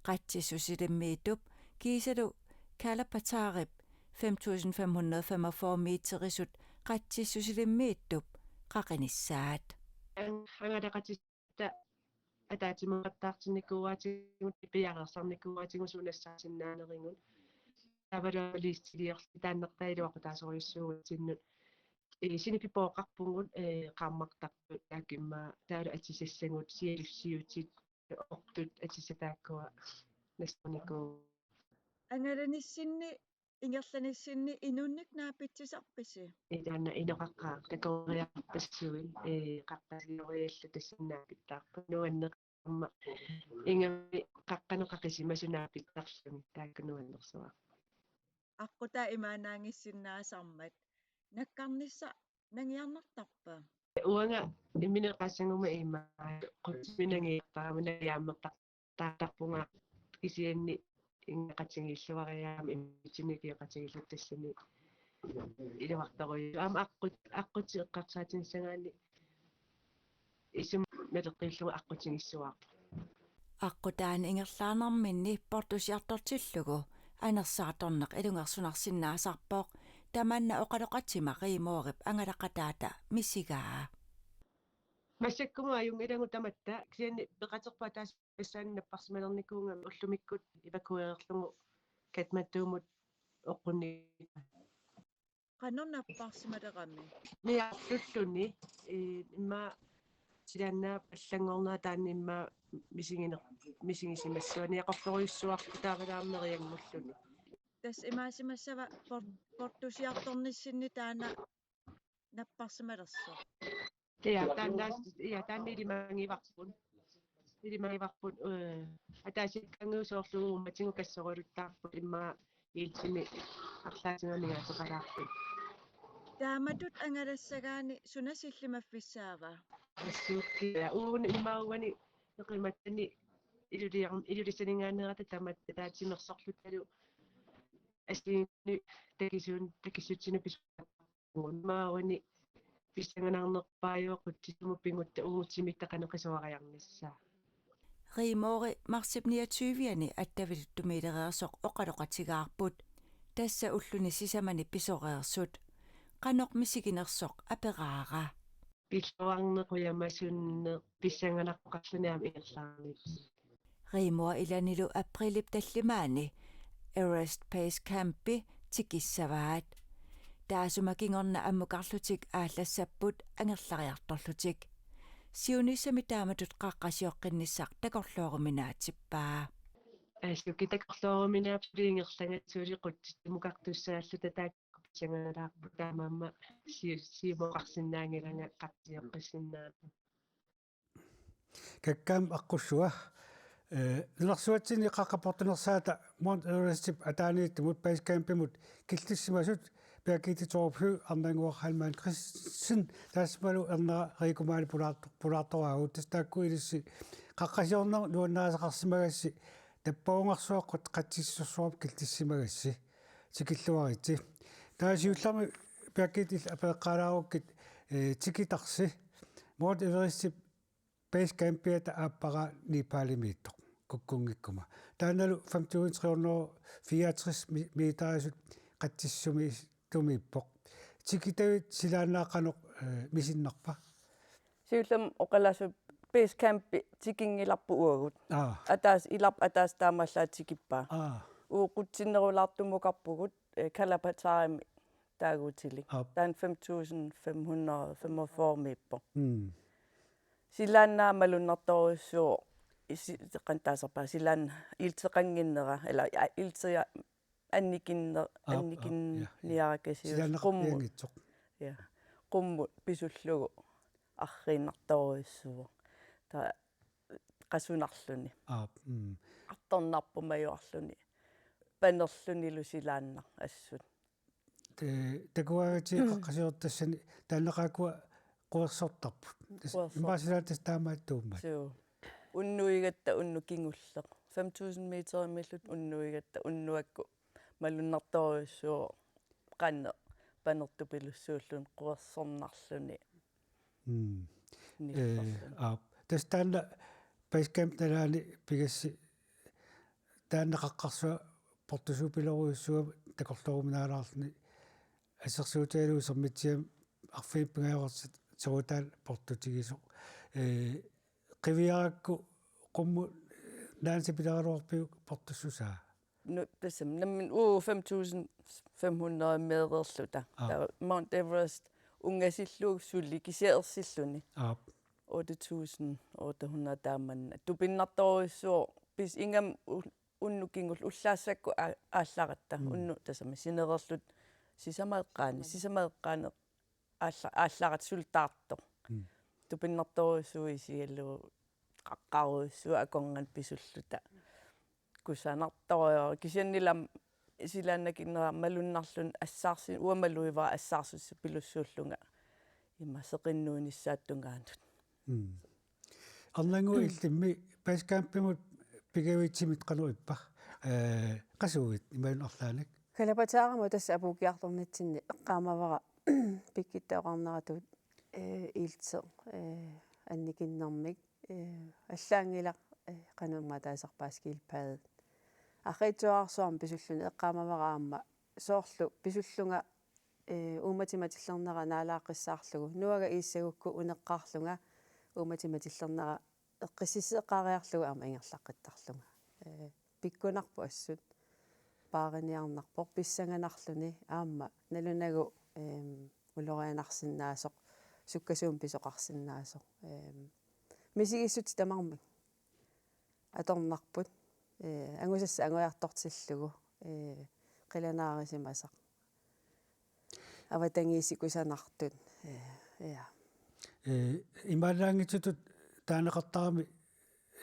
qatsissusilimmiittup, kiisalu Kalapatarip fem tusind fem hundrede femogfyrre meterisut qatsissusilimmiittup qaqinissaat. ang-, angalaqatit- ta-, ataatsimeeqattaartinnikuuaatigut, piareersarnikuuaatigut suut nassaarsinnaanerivut. Taavalu aamma listiliorlugit taannartaa iluaqutaasorujussuugatsinnut. Ee, sinipipooqarpugut, ee, qaammartartut taakku immaqa taavalu atisassagut, sialussiutit, ortut, atisat taakkua nassaarnikuuagut. Angalanissinni ingerlanissinni inunnik naapitsisarpisi? Ilaanna inoqaqqaaq takoriarpassuit, ee, qaqqasioriallu tassani naapittarput. Nuanneq aamma ingammik qaqqanut qaqisimasut naapittarlugit taakku nuannersuaq. Aqqutaa imaannaanngissinnaasarmat nakkarnissaq nangiarnartarpa? Uanga imminut oqaassaguma ima qutsumi nangiartarama nangiaammertar- taartarpunga kisianni ingeqatigiilluariarama immitsinnut ikioqatigiilluta tassani iluartorujussuuvoq. Aamma aqqut-, aqqutit eqqarsaatinissagaanni isummat naleqqiullugu aqqutigissuarput. Aqqutaani ingerlaannarminni portusiartortillugu anersaartorneq ilungersunarsinnaasarpoq tamanna oqaloqatima Rigmorip angalaqataata misigaa. Massakkumut ajunngilagut tamatta, kisianni peqaterput ataaseq tassaana napparsimalernikuugami ullumikkut evakuererlugu Kathmanduumut oqqunnikuullunga. Qanoq napparsimalerami? Niarlulluni, ee, immaqa silaannaap allanngornera taanna immaqa misiginer-, misigisimassavaa, niaqortorujussuarput taavalu aamma merianngulluni. Tassa imaasimassava por-, portusiartornissinni taanna napparsimalersoq. Ja, taanna, ja, taanna ilimagivarput. Ilimagivarput, ee, ataasiakkaangalu soorlu uummatigut kassorujuttaarput immaqa iltimi arlaatigut amigaateqalaarput. Taamatut angalassagaanni suna sillimaffissaava? Assut, ja, uani immaqa uani eqimattani Iluliar-, Ilulissaninngaanneerata tamatta taava timersorlutalu assigiinngitsuni takisuun-, takissutsinik pis- Uunga uani pissanganarnerpaajuvoq qutsisumut pigutta uagut timitta qanoq qisuariarnissaa. Rigmori marsip niogtyve-ani attavittumiilereersoq oqaloqatigaarput. Tassa ulluni sisamani pisoreersut. Qanoq misiginersoq aperaara. Pilluarneq qujamasunneq pissanganartoqarluni aamma ingerlaarniarlugu. Rigmor ilanilu aprilip tallimaani Everest Base Campi tikissavaat. Taassuma kingorna ammukarlutik aallassapput angerlariartorlutik. Siunissami taamatut qaqqasioqqinnissaq takorlooruminaatsippaa. Assut takorlooruminaappoq ingerlagatsigu qutsisumukartussaalluta taakku pissanganalaarput taamaammat si-, siumoqarsinnaanngilanga qaqqasioqqissinnaanera. Kakkaamik aqqussua, ee, nunarsuatsinni qaqqat portunersaata Mount Everestip ataaniittumut basecampimut killissimasut Birgitte Thorup Høegh, Arnannguaq Heilmann Kristensen, taassumalu ernera Riikumaani pulaarto-, pulaartoraagut, tassa taakku ilissi qaqqasiorneq nuannarisaqarsimagassi tappavungarsuaqqut qatsissorsuarmik killissimagassi. Tikilluaritsi. Taava siullermik Birgitte illit apereqqaalaarukkit, ee, tikitarsi. Mount Everestip basecampiata aappara Nepalimiittoq kukkunngikkuma. Taannalu fem tusind tre hundrede fireogtres mi-, meterisut qatsissumiittumiippoq. Tikitavit silaannaat qanoq, ee, misinnarpa? Siullermik oqalaassavara basecampi tikinngilarput uagut. Aa. Ataaseq ilap ataaseq taamaallaat tikippaa. Aa. Uagut qutsinnerulaartumukarpugut, ee, Kalapatarimi taaguutilik. Aap. Taanna fem tusind fem hundrede femogfyrre-miippoq. Mm. Silaannaat malunnartorujussuuvoq isi-, qanoq taasarpaa silaannaap ilteqannginnera, eller, ja, iltea annikinner-, Aap, aap, ja, ja. Annikinniarakasius qummut. Silaannaqarpianngitsoq. Ja. Qummut pisullugu arriinnartorujussuuvoq. Taava qasunarluni. Aap, mm. Artornarpoq majuarluni. Panerlunilu silaannaq assut. Te-, takugaangatsigit qaqqasiortut tassani taannaqaakkua quersortarput. Tassa quersortarput. Immaqa silaat tassa taamaattuummat. Suu. Unnuigatta unnuk kingulleq. Fem tusind meterimiilluta unnuigatta unnuakkut malunnartorujussuuvoq qanoq panertupilussuulluni quersornarluni. Mm. Nillerluni. Ee, aap. Tassa taanna basecamp nalaani pigassi taanna qaqqarsua portusuupilorujussuugami takorlooruminaalaarluni assersuutigalugu Sermitsiami arfineq-pingajuarsat soorutaat portutigisoq. Ee, qiviarakku qummut naansi pileraluarpiuk portussusaa? Nu, tassami nammineq uu fem tusind fem hundrede meereerluta. Aap. Taava Mount Everest ungasillugu suli kisianni ersilluni. Aap. Otte tusind otte hundrede taamanna. Tupinnartorujussuuvoq pis-, ingammik u-, unnuk kingulleq ullaassakkut aa-, aallaratta. Mm. Unnuk tassami sinererluta sisamat eqqaani, sisamat eqqaani aalla-, aallaratta suli taartoq. Mm. Tupinnartorujussuuvoq isigalugu qaqqarujussuaq akornanni pisulluta. Kusanartorujuk. Kisianni ilami silaannakinnerani malunnarluni assaarsi-, uanga malunnarivara assaarsutissapilussuullunga ima seqinnuinissaata tungaanut. Mm. Arnannguaq, illimmi basecampimut pigavitsimit qanoq ippa? Ee, qasuit imaluunniit arlaannik? Kalapataarama tassa apuukkiartornitsinni eqqaamavara pikkutta oqarneratut, ee, ilteq, ee, annikinnermik, ee, allaanngilaq, ee, qanoq immaqa taasarpaat skilpadde. Arriitsuararsuarmi pisulluni eqqaamavara aamma soorlu pisullunga, ee, uummatima tillernera naalaaqqissaarlugu. Nuaga iissagukku uneqqaarlunga uummatima tillernera eqqissiseqqaariarlugu aamma ingerlaqqittarlunga. Ee, pikkunarpoq assut. Paariniarnarpoq pissanganarluni aamma nalunagu, em, ulorianarsinnaasoq, sukkasuumik pisoqarsinnaasoq. Em, misigissutsit tamarmik atornarput. Ee, angusassat angujartortillugu, ee, qilanaarisimasaq. Avatangiisit kusanartut. Ee, ja. Ee, imaannaanngitsutut taaneqartarami,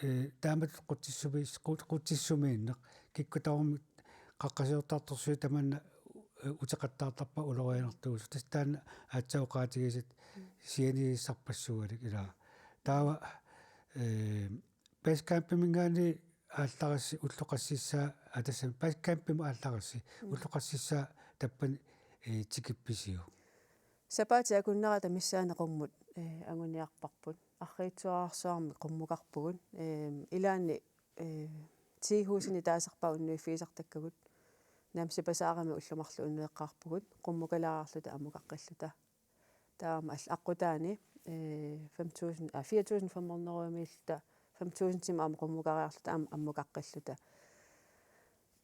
ee, taamatut qutsissumi-, qut-, qutsissumiinneq. Kikkut tamarmik qaqqasiortartorsuit tamanna, ee, uteqattaartarpakka ulorianartuusut. Tassa taanna aatsaat oqaatigisat sianiissarpassualik ilaa. Taava, ee, basecampiminngaanniit aallarassi ullut qassissaa, aa, tassami basecampimut aallarassi ullut qassissaa tappani, ee, tikippisiuk? Sapaatip akunnerata missaani qummut, ee, anguniarparput. Arriitsuararsuarmi qummukarpugut. Em, ilaanni, ee, T-husini taasarpaat unnuiffigisartakkagut. Namsipasaarami ullut marluk unnueqqaarpugut. Qummukalaariarluta ammukaqqilluta. Taama all-, aqqutaani, ee, fem tusind, aa, fire tusind fem hundrede euromiilluta, fem tusindimik aamma qummukariarluta aamma ammukaqqilluta.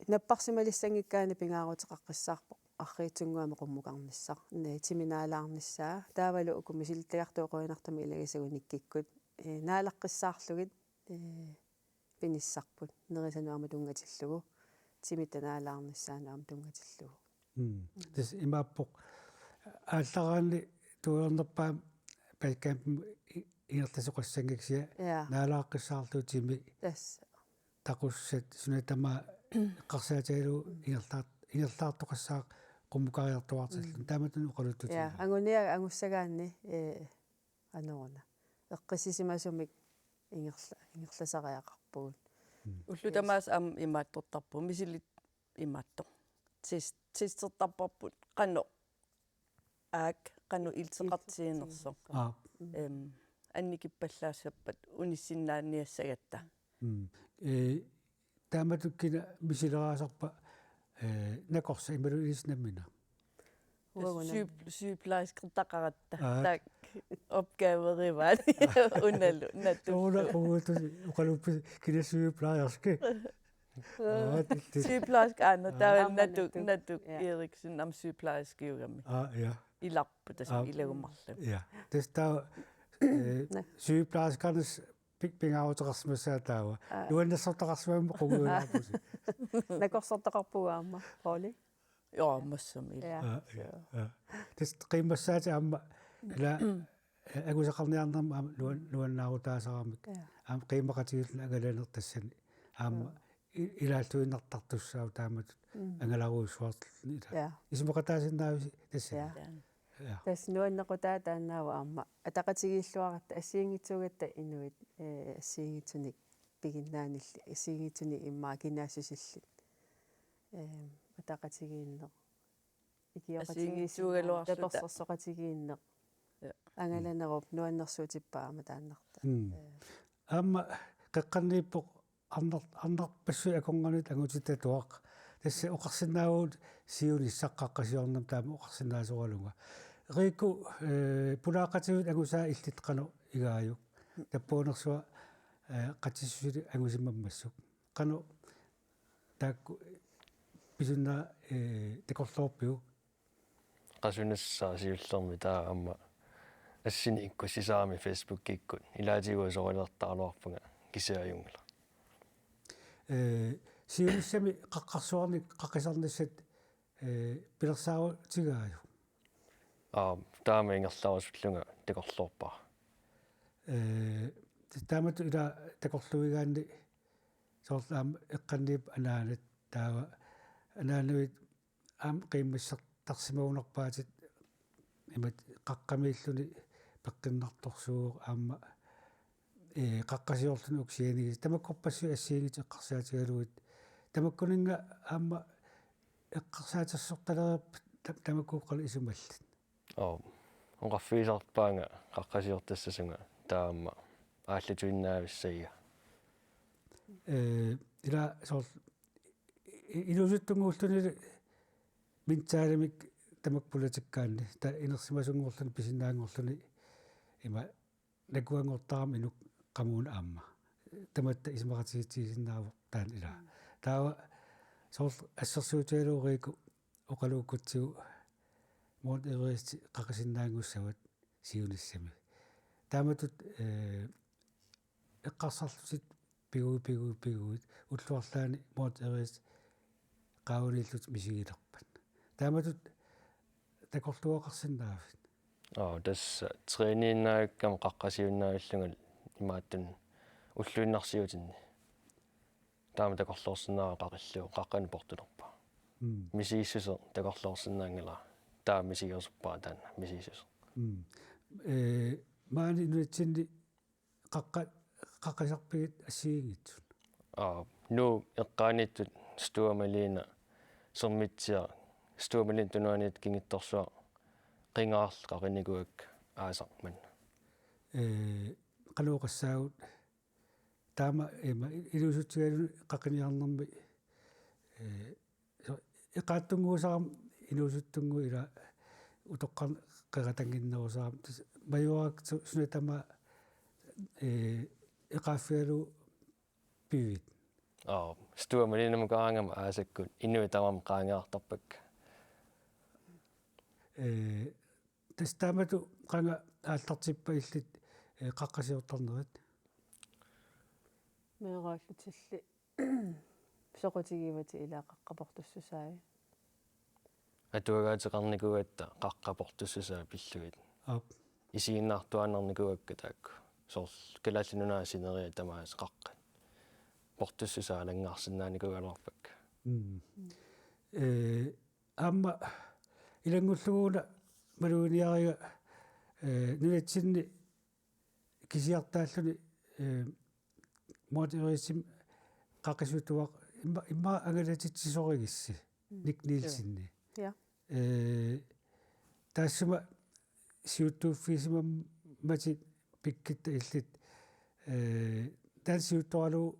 Napparsimalissanngikkaanni pingaaruteqaqqissaarpoq arriitsunnguamik qummukarnissaq, ne, timi naalaarnissaa. Taavalu uku misilittagartut oqaluusartumi ilagisagut nikkikkut, ee, naalaqqissaarlugit, ee, pinissarput nerisanut aamma tunngatillugu, timitta naalaarnissaanut aamma tunngatillugu. Mm. Tassa imaappoq aallaraanni tuulernerpaam basecampimut i-, ingerlasoqassanngikkiga. Ja. Naalaaqqissaarlugu timi. Tassa. Taqussat suna tamaat eqqarsaatigalugu ingerlaar-, ingerlaartoqassaaq qummukariartuaartilluni. Mm. Taamatut oqaluttut. Ja, anguniagaq angussagaanni, ee, anoruna. Eqqissisimasumik ingerla-, ingerlasariaqarpugut. Mm. Ullut tamaasa aamma imaattortarpugut, misilit imaattoq. Test-, testertarparput qanoq aak, qanoq ilteqartiginersoq. Aap. Em, annikippallaassappat unissinnaaniassagatta. Mm. Ee, taamatut kina misileraasarpa, ee, nakorsaq imaluunniit ilissi nammineq? Uagut nam- Syg-, sygeplejerskertaqaratta. Aa. Taakku opgaverivaat. Unalu, nattullu. Una qugutu oqaluuppisi kina sygeplejerske. Aa, tillit. Sygeplejerske, aa, no, aa, taava aamma Natuk, Natuk. Natuk, ja. Eriksen aamma sygeplejerskeugami. Aa, ja. Ilarput tassa. Aa. Ilagummarlu. Ja. Tassa taava, ee, sygeplejerskernes pi-, pingaaruteqarsimassaaq taava. Aa. Nuannersortaqarsimammat qungujunaarpusi. Nakorsortaqarpugut aamma, Pouli? Joo, massamik. Ja. Aa, ja, ja. Tassa qiimmassaatit aamma ila, ee, angusaqarniarnermi aamma nuan-, nuannaarutaasarami. Ja. Aamma qiimmaqatigiilluni angalaneq tassani. Aamma, ja, i-, ilaalluinnartartussaavoq taamatut. Mm. Angalarujussuartilluni ila. Ja. Isumaqataasinnaavisi tassani. Ja. Ja. Ja. Tassa nuannequtaa taannaavoq aamma ataqatigiilluaratta assigiinngitsuugatta inuit, ee, assigiinngitsunik piginnaanillit, assigiinngitsunik immaqa kinaassusillit. Eem, ataqatigiinneq. Ikioqatigiissinnaavoq, assigiinngitsuugaluarluta. Tapersersoqatigiinneq. Ja. Angalanerup nuannersuutippaa aamma taannartaa. Mm. Ee. Aamma qeqqaniippoq arnar-, arnarpassuit akornanni angutitatuaq. Tassa oqarsinnaavugut siunissaq qaqqasiornermut taama oqarsinnaasoralunga. Riku, eh, pulaaqatigut angusaa illit qanoq igaajuk? Tappavunnersuaq, eh, qatsissusilik angusimammassuk. Qanoq taakku pisunnera, eh, takorloorpiuk? Qasunissaa siullermik taava aamma assinik ikkussisarami Facebookikkut. Ilaatigut soralertaraluarpunga kisianni ajunngilaq. Eh, siunissami qaqqarsuarnik qaqisarnissat, eh, pilersaarutigaajuk? Aa, taama ingerlarusullunga takorloorpara. Eh, taamatut ila takorluuigaanni soorlu aamma eqqanniippoq anaanat taava anaanaviit aamma qiimmassartarsimagunarpaatit imatut qaqqamiilluni peqqinnartorsuuvoq aamma, eh, qaqqasiorluni uku sianigisat tamakkorpassuit assigiinngitsut eqqarsaatigalugit tamakkuninnga aamma eqqarsaatersortalereerpat ta-, tamakkuupput qanoq isumallit. Oo. Oqarfigisarpaanga qaqqasiortassasunga taama aallatuinnaavissagiga. Eh, ila soorlu i-, inuusuttunnguulluni mintaalimik tamakku pulatikkaanni ta inersimasunngorluni pisinnaanngorluni ima nakuanngortarami inuk qamuuna aamma. Tamatta isumaqatigiissinnaavugut taanna ilaa. Taava soorlu assersuutigalugu Riku oqaluukkutsigu Mount Everest qaqisinnaanngussavat siunissami. Taamatut, eh, eqqarsarlutit pigui, pigui, piguit ullut arlaanni Mount Everest qaavaniillutit misigilerpat. Taamatut takorluugaqarsinnaavit? Oo, tassa træniinnaavikkama qaqqasiunnaavillunga imaattunut ulluinnarsiutinni. Taama takorloorsinnaavara qaqillugu qaqqanut portulerpara. Mm. Misigissuseq takorloorsinnaanngilara. Taama misigerusuppara taanna misigissuseq. Mm. Eh, maani nunatsinni qaqqa-, qaqqisarpigit assigiinngitsut? Aa, Nuup eqqaaniittut Sture Malene Sermitsiaq, Sture Malene tunuaniittut Kingittorsuaq Qingaarlu qaqinikuuakka aasaq manna. Eh, qanoq oqassaagut taama ima inuusutsigaluni qaqiniarnermi, eh, so-, eqaatsunnguusarami inuusuttunnguit ila utoqqarneq qeratannginnerusarami tassa majuarak su-, suna tamaat, eh, eqaaffigalugu pivit? Oo, Sture Malenemukaraangama aasakkut inuit tamarmik qaangeerartarpakka. Eh, tassa taamatut qanga aallartippa illit, eh, qaqqasiortarnerit? Meeraallutilli soqutigivatit ilaa qaqqat portussusaat. Atuagaateqarnikuugatta qaqqat portussusaat pillugit. Aap. Isiginnaartuaannarnikuuakka taakku. Soorlu Kalaallit Nunaat sineriak tamaasa qaqqat portussusaat alanngaarsinnaanikuugaluarpakka. Mm. Eh, aamma ilanngullugu una maluginiariga, eh, nunatsinni kisiartaalluni, eh, Mount Everestimik qaqisutuaq imma-, immaqa angalatitsisorigitsi, mm, Nick Nielsenip. Ja. Eh, taassuma siuttuuffigisimammatit pikkitta illit, eh, taanna siuttoralugu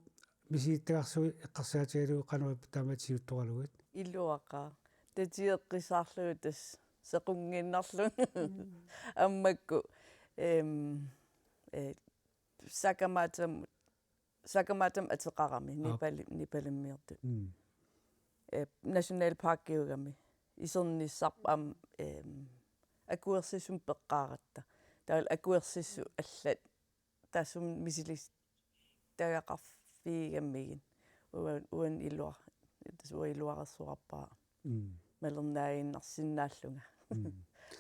misigittagarsuit eqqarsaatigalugu qanoq ippa taama siuttoralugit? Iluaqaaq. Tatigeqqissaarlugu tassa sequnngiinnarlugu. Mm. Aamma makku, em, eh, Saqamaatam-, Saqamaatamut ateqarami, aap, Nepali-, Nepalimmiortut. Mm. Eh, nationalparkiugami. Isernissarput aamma, em, akuersissumik peqqaaratta. Taavalu akuersissut allat taassuma misilittagaqarfigigamigit. Uan-, uani iluar-, tassa uanga iluareersuarpara. Mm. Malernaaginnarsinnaallunga. Mm.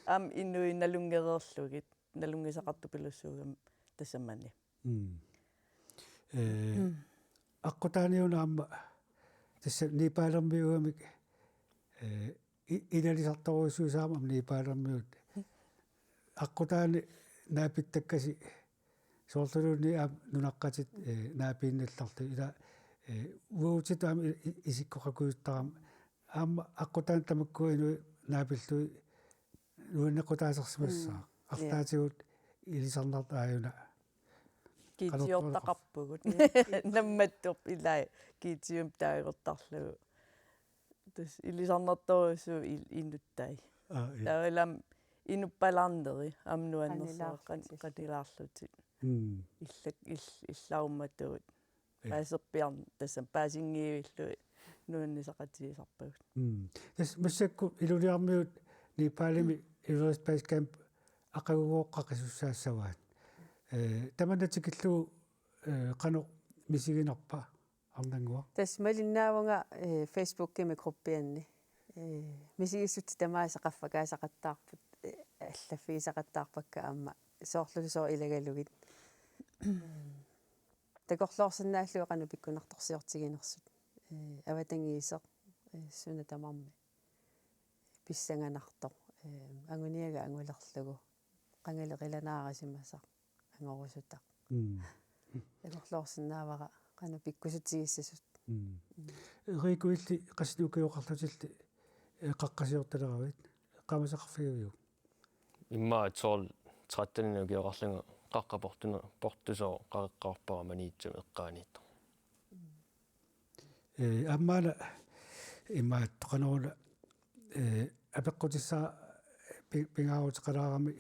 Aamma inuit nalunngereerlugit, nalunngisaqartupilussuugami tasamani. Mm. Eh, mm, aqqutaani una aamma tassa Nepalermiuugamik, eh, i-, ilalisartorujussuusarami aamma Nepalermiut. Aqqutaani naapittakkasi soorluluunniit aamma nunaqqatit, eh, naapiinnallarlugit ila, eh, uagutsitut aamma i-, i-, isikkoqakujuttaramik aamma aqqutaani tamakkua inuit naapillugit nuannequtaasarsimassaaq. Mm. Ja. Arlaatigut ilisarnartut aajuna. Kiitsiortaqarpugut. Qanoq-, nammattup ilai kiitsiumik taagortarlugu. Tassa ilisarnartorujussuuvoq il-, inuttai. Aa, ja. Taavalu aamma inuppalaarneri aamma nuannersuaq qan-, qanilaarlutik. Qanilaarlutik. Mm. Illak-, ill-, illarummatuut. Ja. Paaserpiarn-, tassami paasinngivillugit nuannisaqatigisarpagut. Mm. Tassa massakkut Ilulissarmiut Nepalimi Everest Base Camp aqagugooq qaqisussaassavaat. Eh, tamanna tikillugu, eh, qanoq misiginarpa arnannguaq? Tassa malinnaavunga, eh, Facebookimi gruppianni. Eh, misigissutsit tamaasa qaffakaasaqattaarput, eh, allaffigisaqattaarpakka aamma soorlu sooq ilagalugit. Takorloorsinnaallugit qanoq pikkunartorsiortiginersut. Eh, avatangiiseq, eh, suna tamarmi pissanganartoq. Eh, anguniagaq angulerlugu. Qangali qilanaarisimasaq angorusutaq. Mm. Takorloorsinnaavara qanoq pikkusutigissasut. Mm. Mm. Riku, illit qassit ukioqarlutillit, eh, qaqqasiortaleravit? Eqqaamasaqarfigaviuk? Immaqa tolv tretten ukioqarlunga qaqqat portuna-, portusooq qaqeqqaarpara Maniitsumi eqqaaniittoq. Eh, aammaana imaattoqarneruna, eh, apeqqutissaq pi-, pingaaruteqalaarami,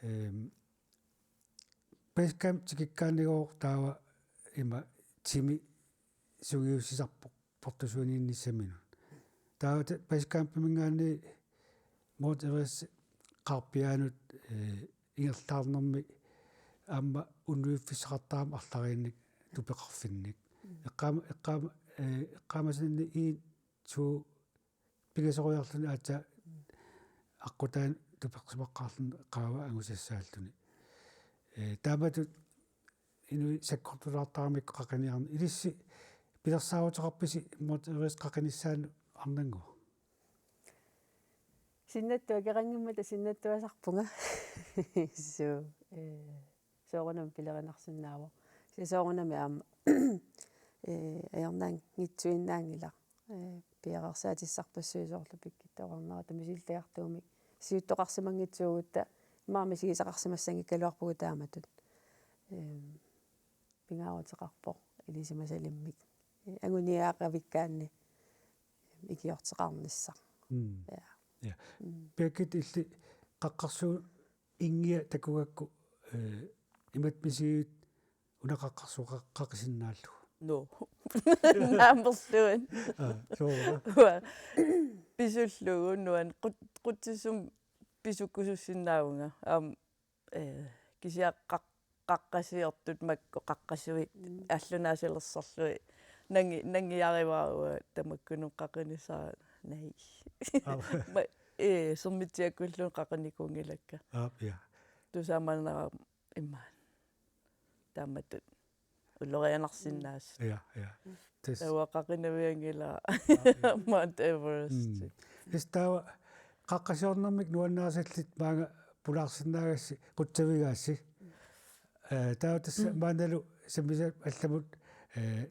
ehm, Base Camp tikikkaannigooq taava ima timi sungiussisarpoq portusuiniinnissaminut. Taava ta-, Base Campiminngaanniit Mount Everest qaarpiaanut, eh, ingerlaarnermi aamma unnuiffissaqartarami arlariinnik tupeqarfinnik. Mm. Eqqaama-, eqqaama-, eh, eqqaamasaninni en, to pingasoriarluni aatsaat aqqutaani tupersimaqqaarluni qaava angusassaalluni. Eh, taamatut inuit sakkortulaartaramikku qaqiniarneq. Ilissi pilersaaruteqarpisi Mount Everest qaqinissaanut arnannguaq? Sinnattup akeqanngimmata sinnattuasarpunga. Suu, eh, soorunami pilerinarsinnaavoq. Kisianni soorunami aamma, eh, ajornanngitsuinnaanngilaq. Eh, piareersaatissarpassuit soorlu pikkittoqarnerata misilittagartuumik. Siuttoqarsimanngitsuugutta immaqa misigisaqarsimassanngikkaluarpugut taamatut. Eh, pingaaruteqarpoq ilisimasalimmik. Eh, anguniagavikkaanni ikiorteqarnissaq. Mm. Ja. Ja. Mm. Birgitte, illit qaqqarsuit inngiat takugakku, eh, imatut misigivit una qaqqarsuit qa-, qaqisinnaallugu? Nå. Naamerluan. Aa, sooruna. Uanga pisullugu nuan qut-, qutsisumik pisukkusussinnaavunga. Aamma, eh, kisianni qaq-, qaqqasiortut makku qaqqasuit. Mm. Allunaasilersorlugit nangi-, nangiarivara uanga tamakkununnga qaqinissara, nai. Aap. Ma-, eh, Sermitsiakkulluunniit qaqinikuunngilakka. Aap, ja. Tusaamanara immaqa taamatut ulorianarsinnaasut. Ja, ja. Tassa. Taava qaqinavianngilara. Aap, ja. Mount Everest. Mm. Tassa taava qaqqasiornermik nuannarisallit maanga pulaarsinnaagassi qutsavigaassi. Eh, taava tassa, mm, maannalu sammisat allamut, eh,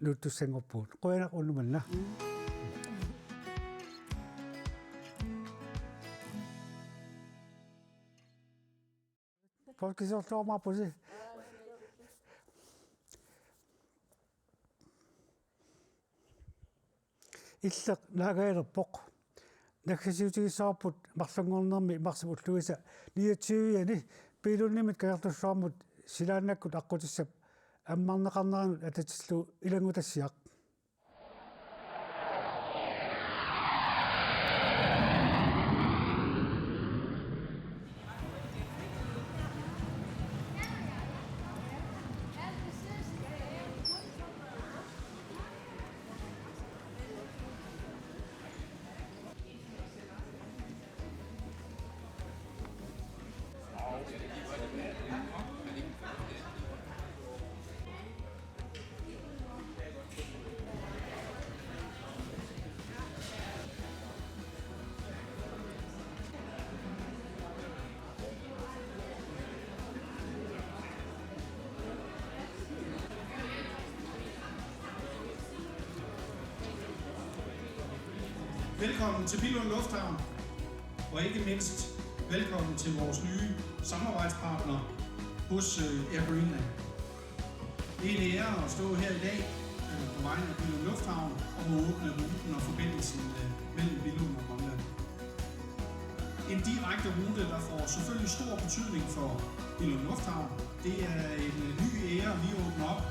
nuuttussanngorpugut. Qujanaq unnuk manna. Polkisorluarmaarpusi. Illeq naagaalerpoq. Naggasiutigissavarput marlunngornermi marsip ulluisa niogtyve-ani Billundimit Kangerlussuarmut silaannakkut aqqutissap ammarneqarneranut atatillugu ilanngutassiaq. Velkommen til Billund Lufthavn, og ikke mindst velkommen til vores nye samarbejdspartner hos, øh, Air Greenland. Det er en ære at stå her i dag, øh, på vegne af Billund Lufthavn og må åbne ruten og forbindelsen, øh, mellem Billund og Grønland. En direkte rute, der får selvfølgelig stor betydning for Billund Lufthavn. Det er en øh, ny æra, vi åbner op,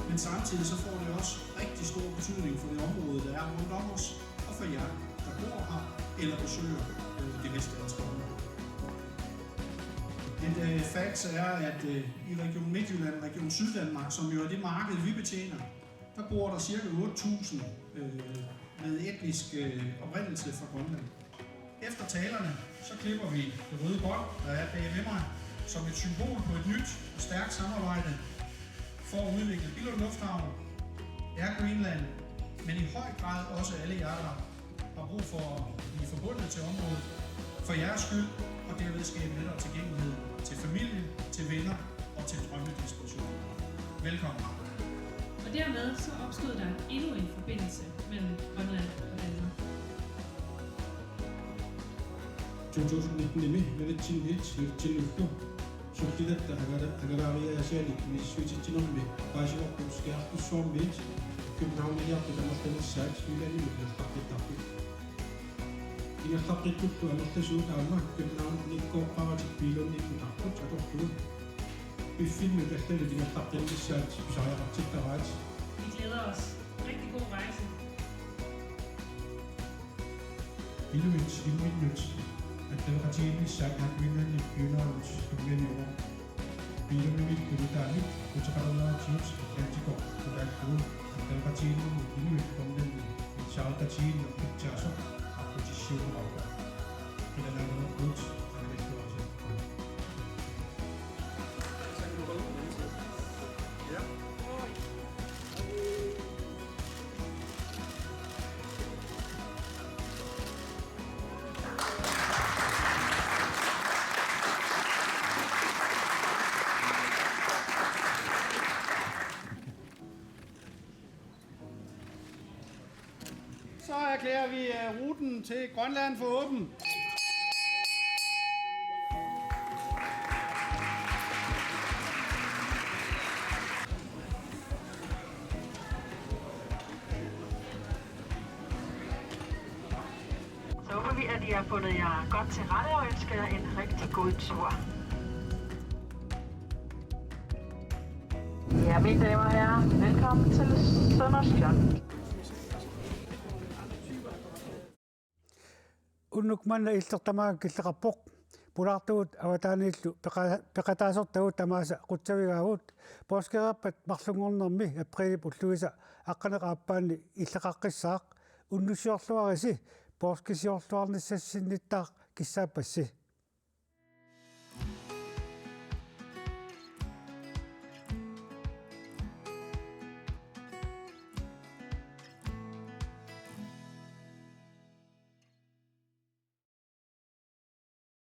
men samtidig så får det også rigtig stor betydning for det område, der er rundt om os, og for jer, der bor her eller besøger øh, det vestdanske område. Et øh, facts er, at øh, i Region Midtjylland, Region Syddanmark, som jo er det marked, vi betjener, der bor der cirka otte tusind øh, med etnisk øh, oprindelse fra Grønland. Efter talerne, så klipper vi det røde bånd, der er bag ved mig, som et symbol på et nyt og stærkt samarbejde for at udvikle Billund Lufthavn, Air Greenland, men i høj grad også alle jer, der har brug for at blive forbundet til området for jeres skyld, og derved skabe lettere tilgængelighed til familie, til venner og til drømmedestinationer. Velkommen. Og dermed så opstod der endnu en forbindelse mellem Grønland og Danmark. To tusind nitten-imi nunatsinniit nunatsinniittoq sullitatta angala-, angalaariaasianik misissuititsinermi paasivarput Skærtorssuarmiit Københavniliartut amerlanissaat Jyllandimut ingerlaqqittarput. Ingerlaqqitsullu amerlasuut aamma Københavnikkooqqaaratik Billundikkut atorlugu. Piffinnut allanut ingerlaqqinnissaat pisariaqartittaraat. Vi glæder os. Rigtig god rejse. Inuit imminnut attaveqatigiinnissaat Air Greenlandip Københavnip tunngasuuvoq. Billundimiittut nutaamik uteqaleraatigut Atlantikoq qulaallugu attaveqatigiinnermut inuit Grønlandip pissarsiaqatigiinneq pitsaasoq aqqutissiuunneqarpoq. Qilanaanngilluarpugut aamma illuarsiarpugut. Så erklærer vi øh, ruten til Grønland for åben. Så håber vi, at I har fundet jer godt til rette og ønsker jer en rigtig god tur. Ja, mine damer og herrer, velkommen til Sønderskjold. Unnuk manna illit tamaanga killeqarpoq. Pulaartugut avataaniillu peqa-, peqataasortagut tamaasa qutsavigaagut. Poorskeriarpat marlunngornermi apriilip ulluisa aqqaneq-aappaanni illeqaqqissaaq. Unnussiorluarisi poorskisiorluarnissassinnittaaq kissaappassi.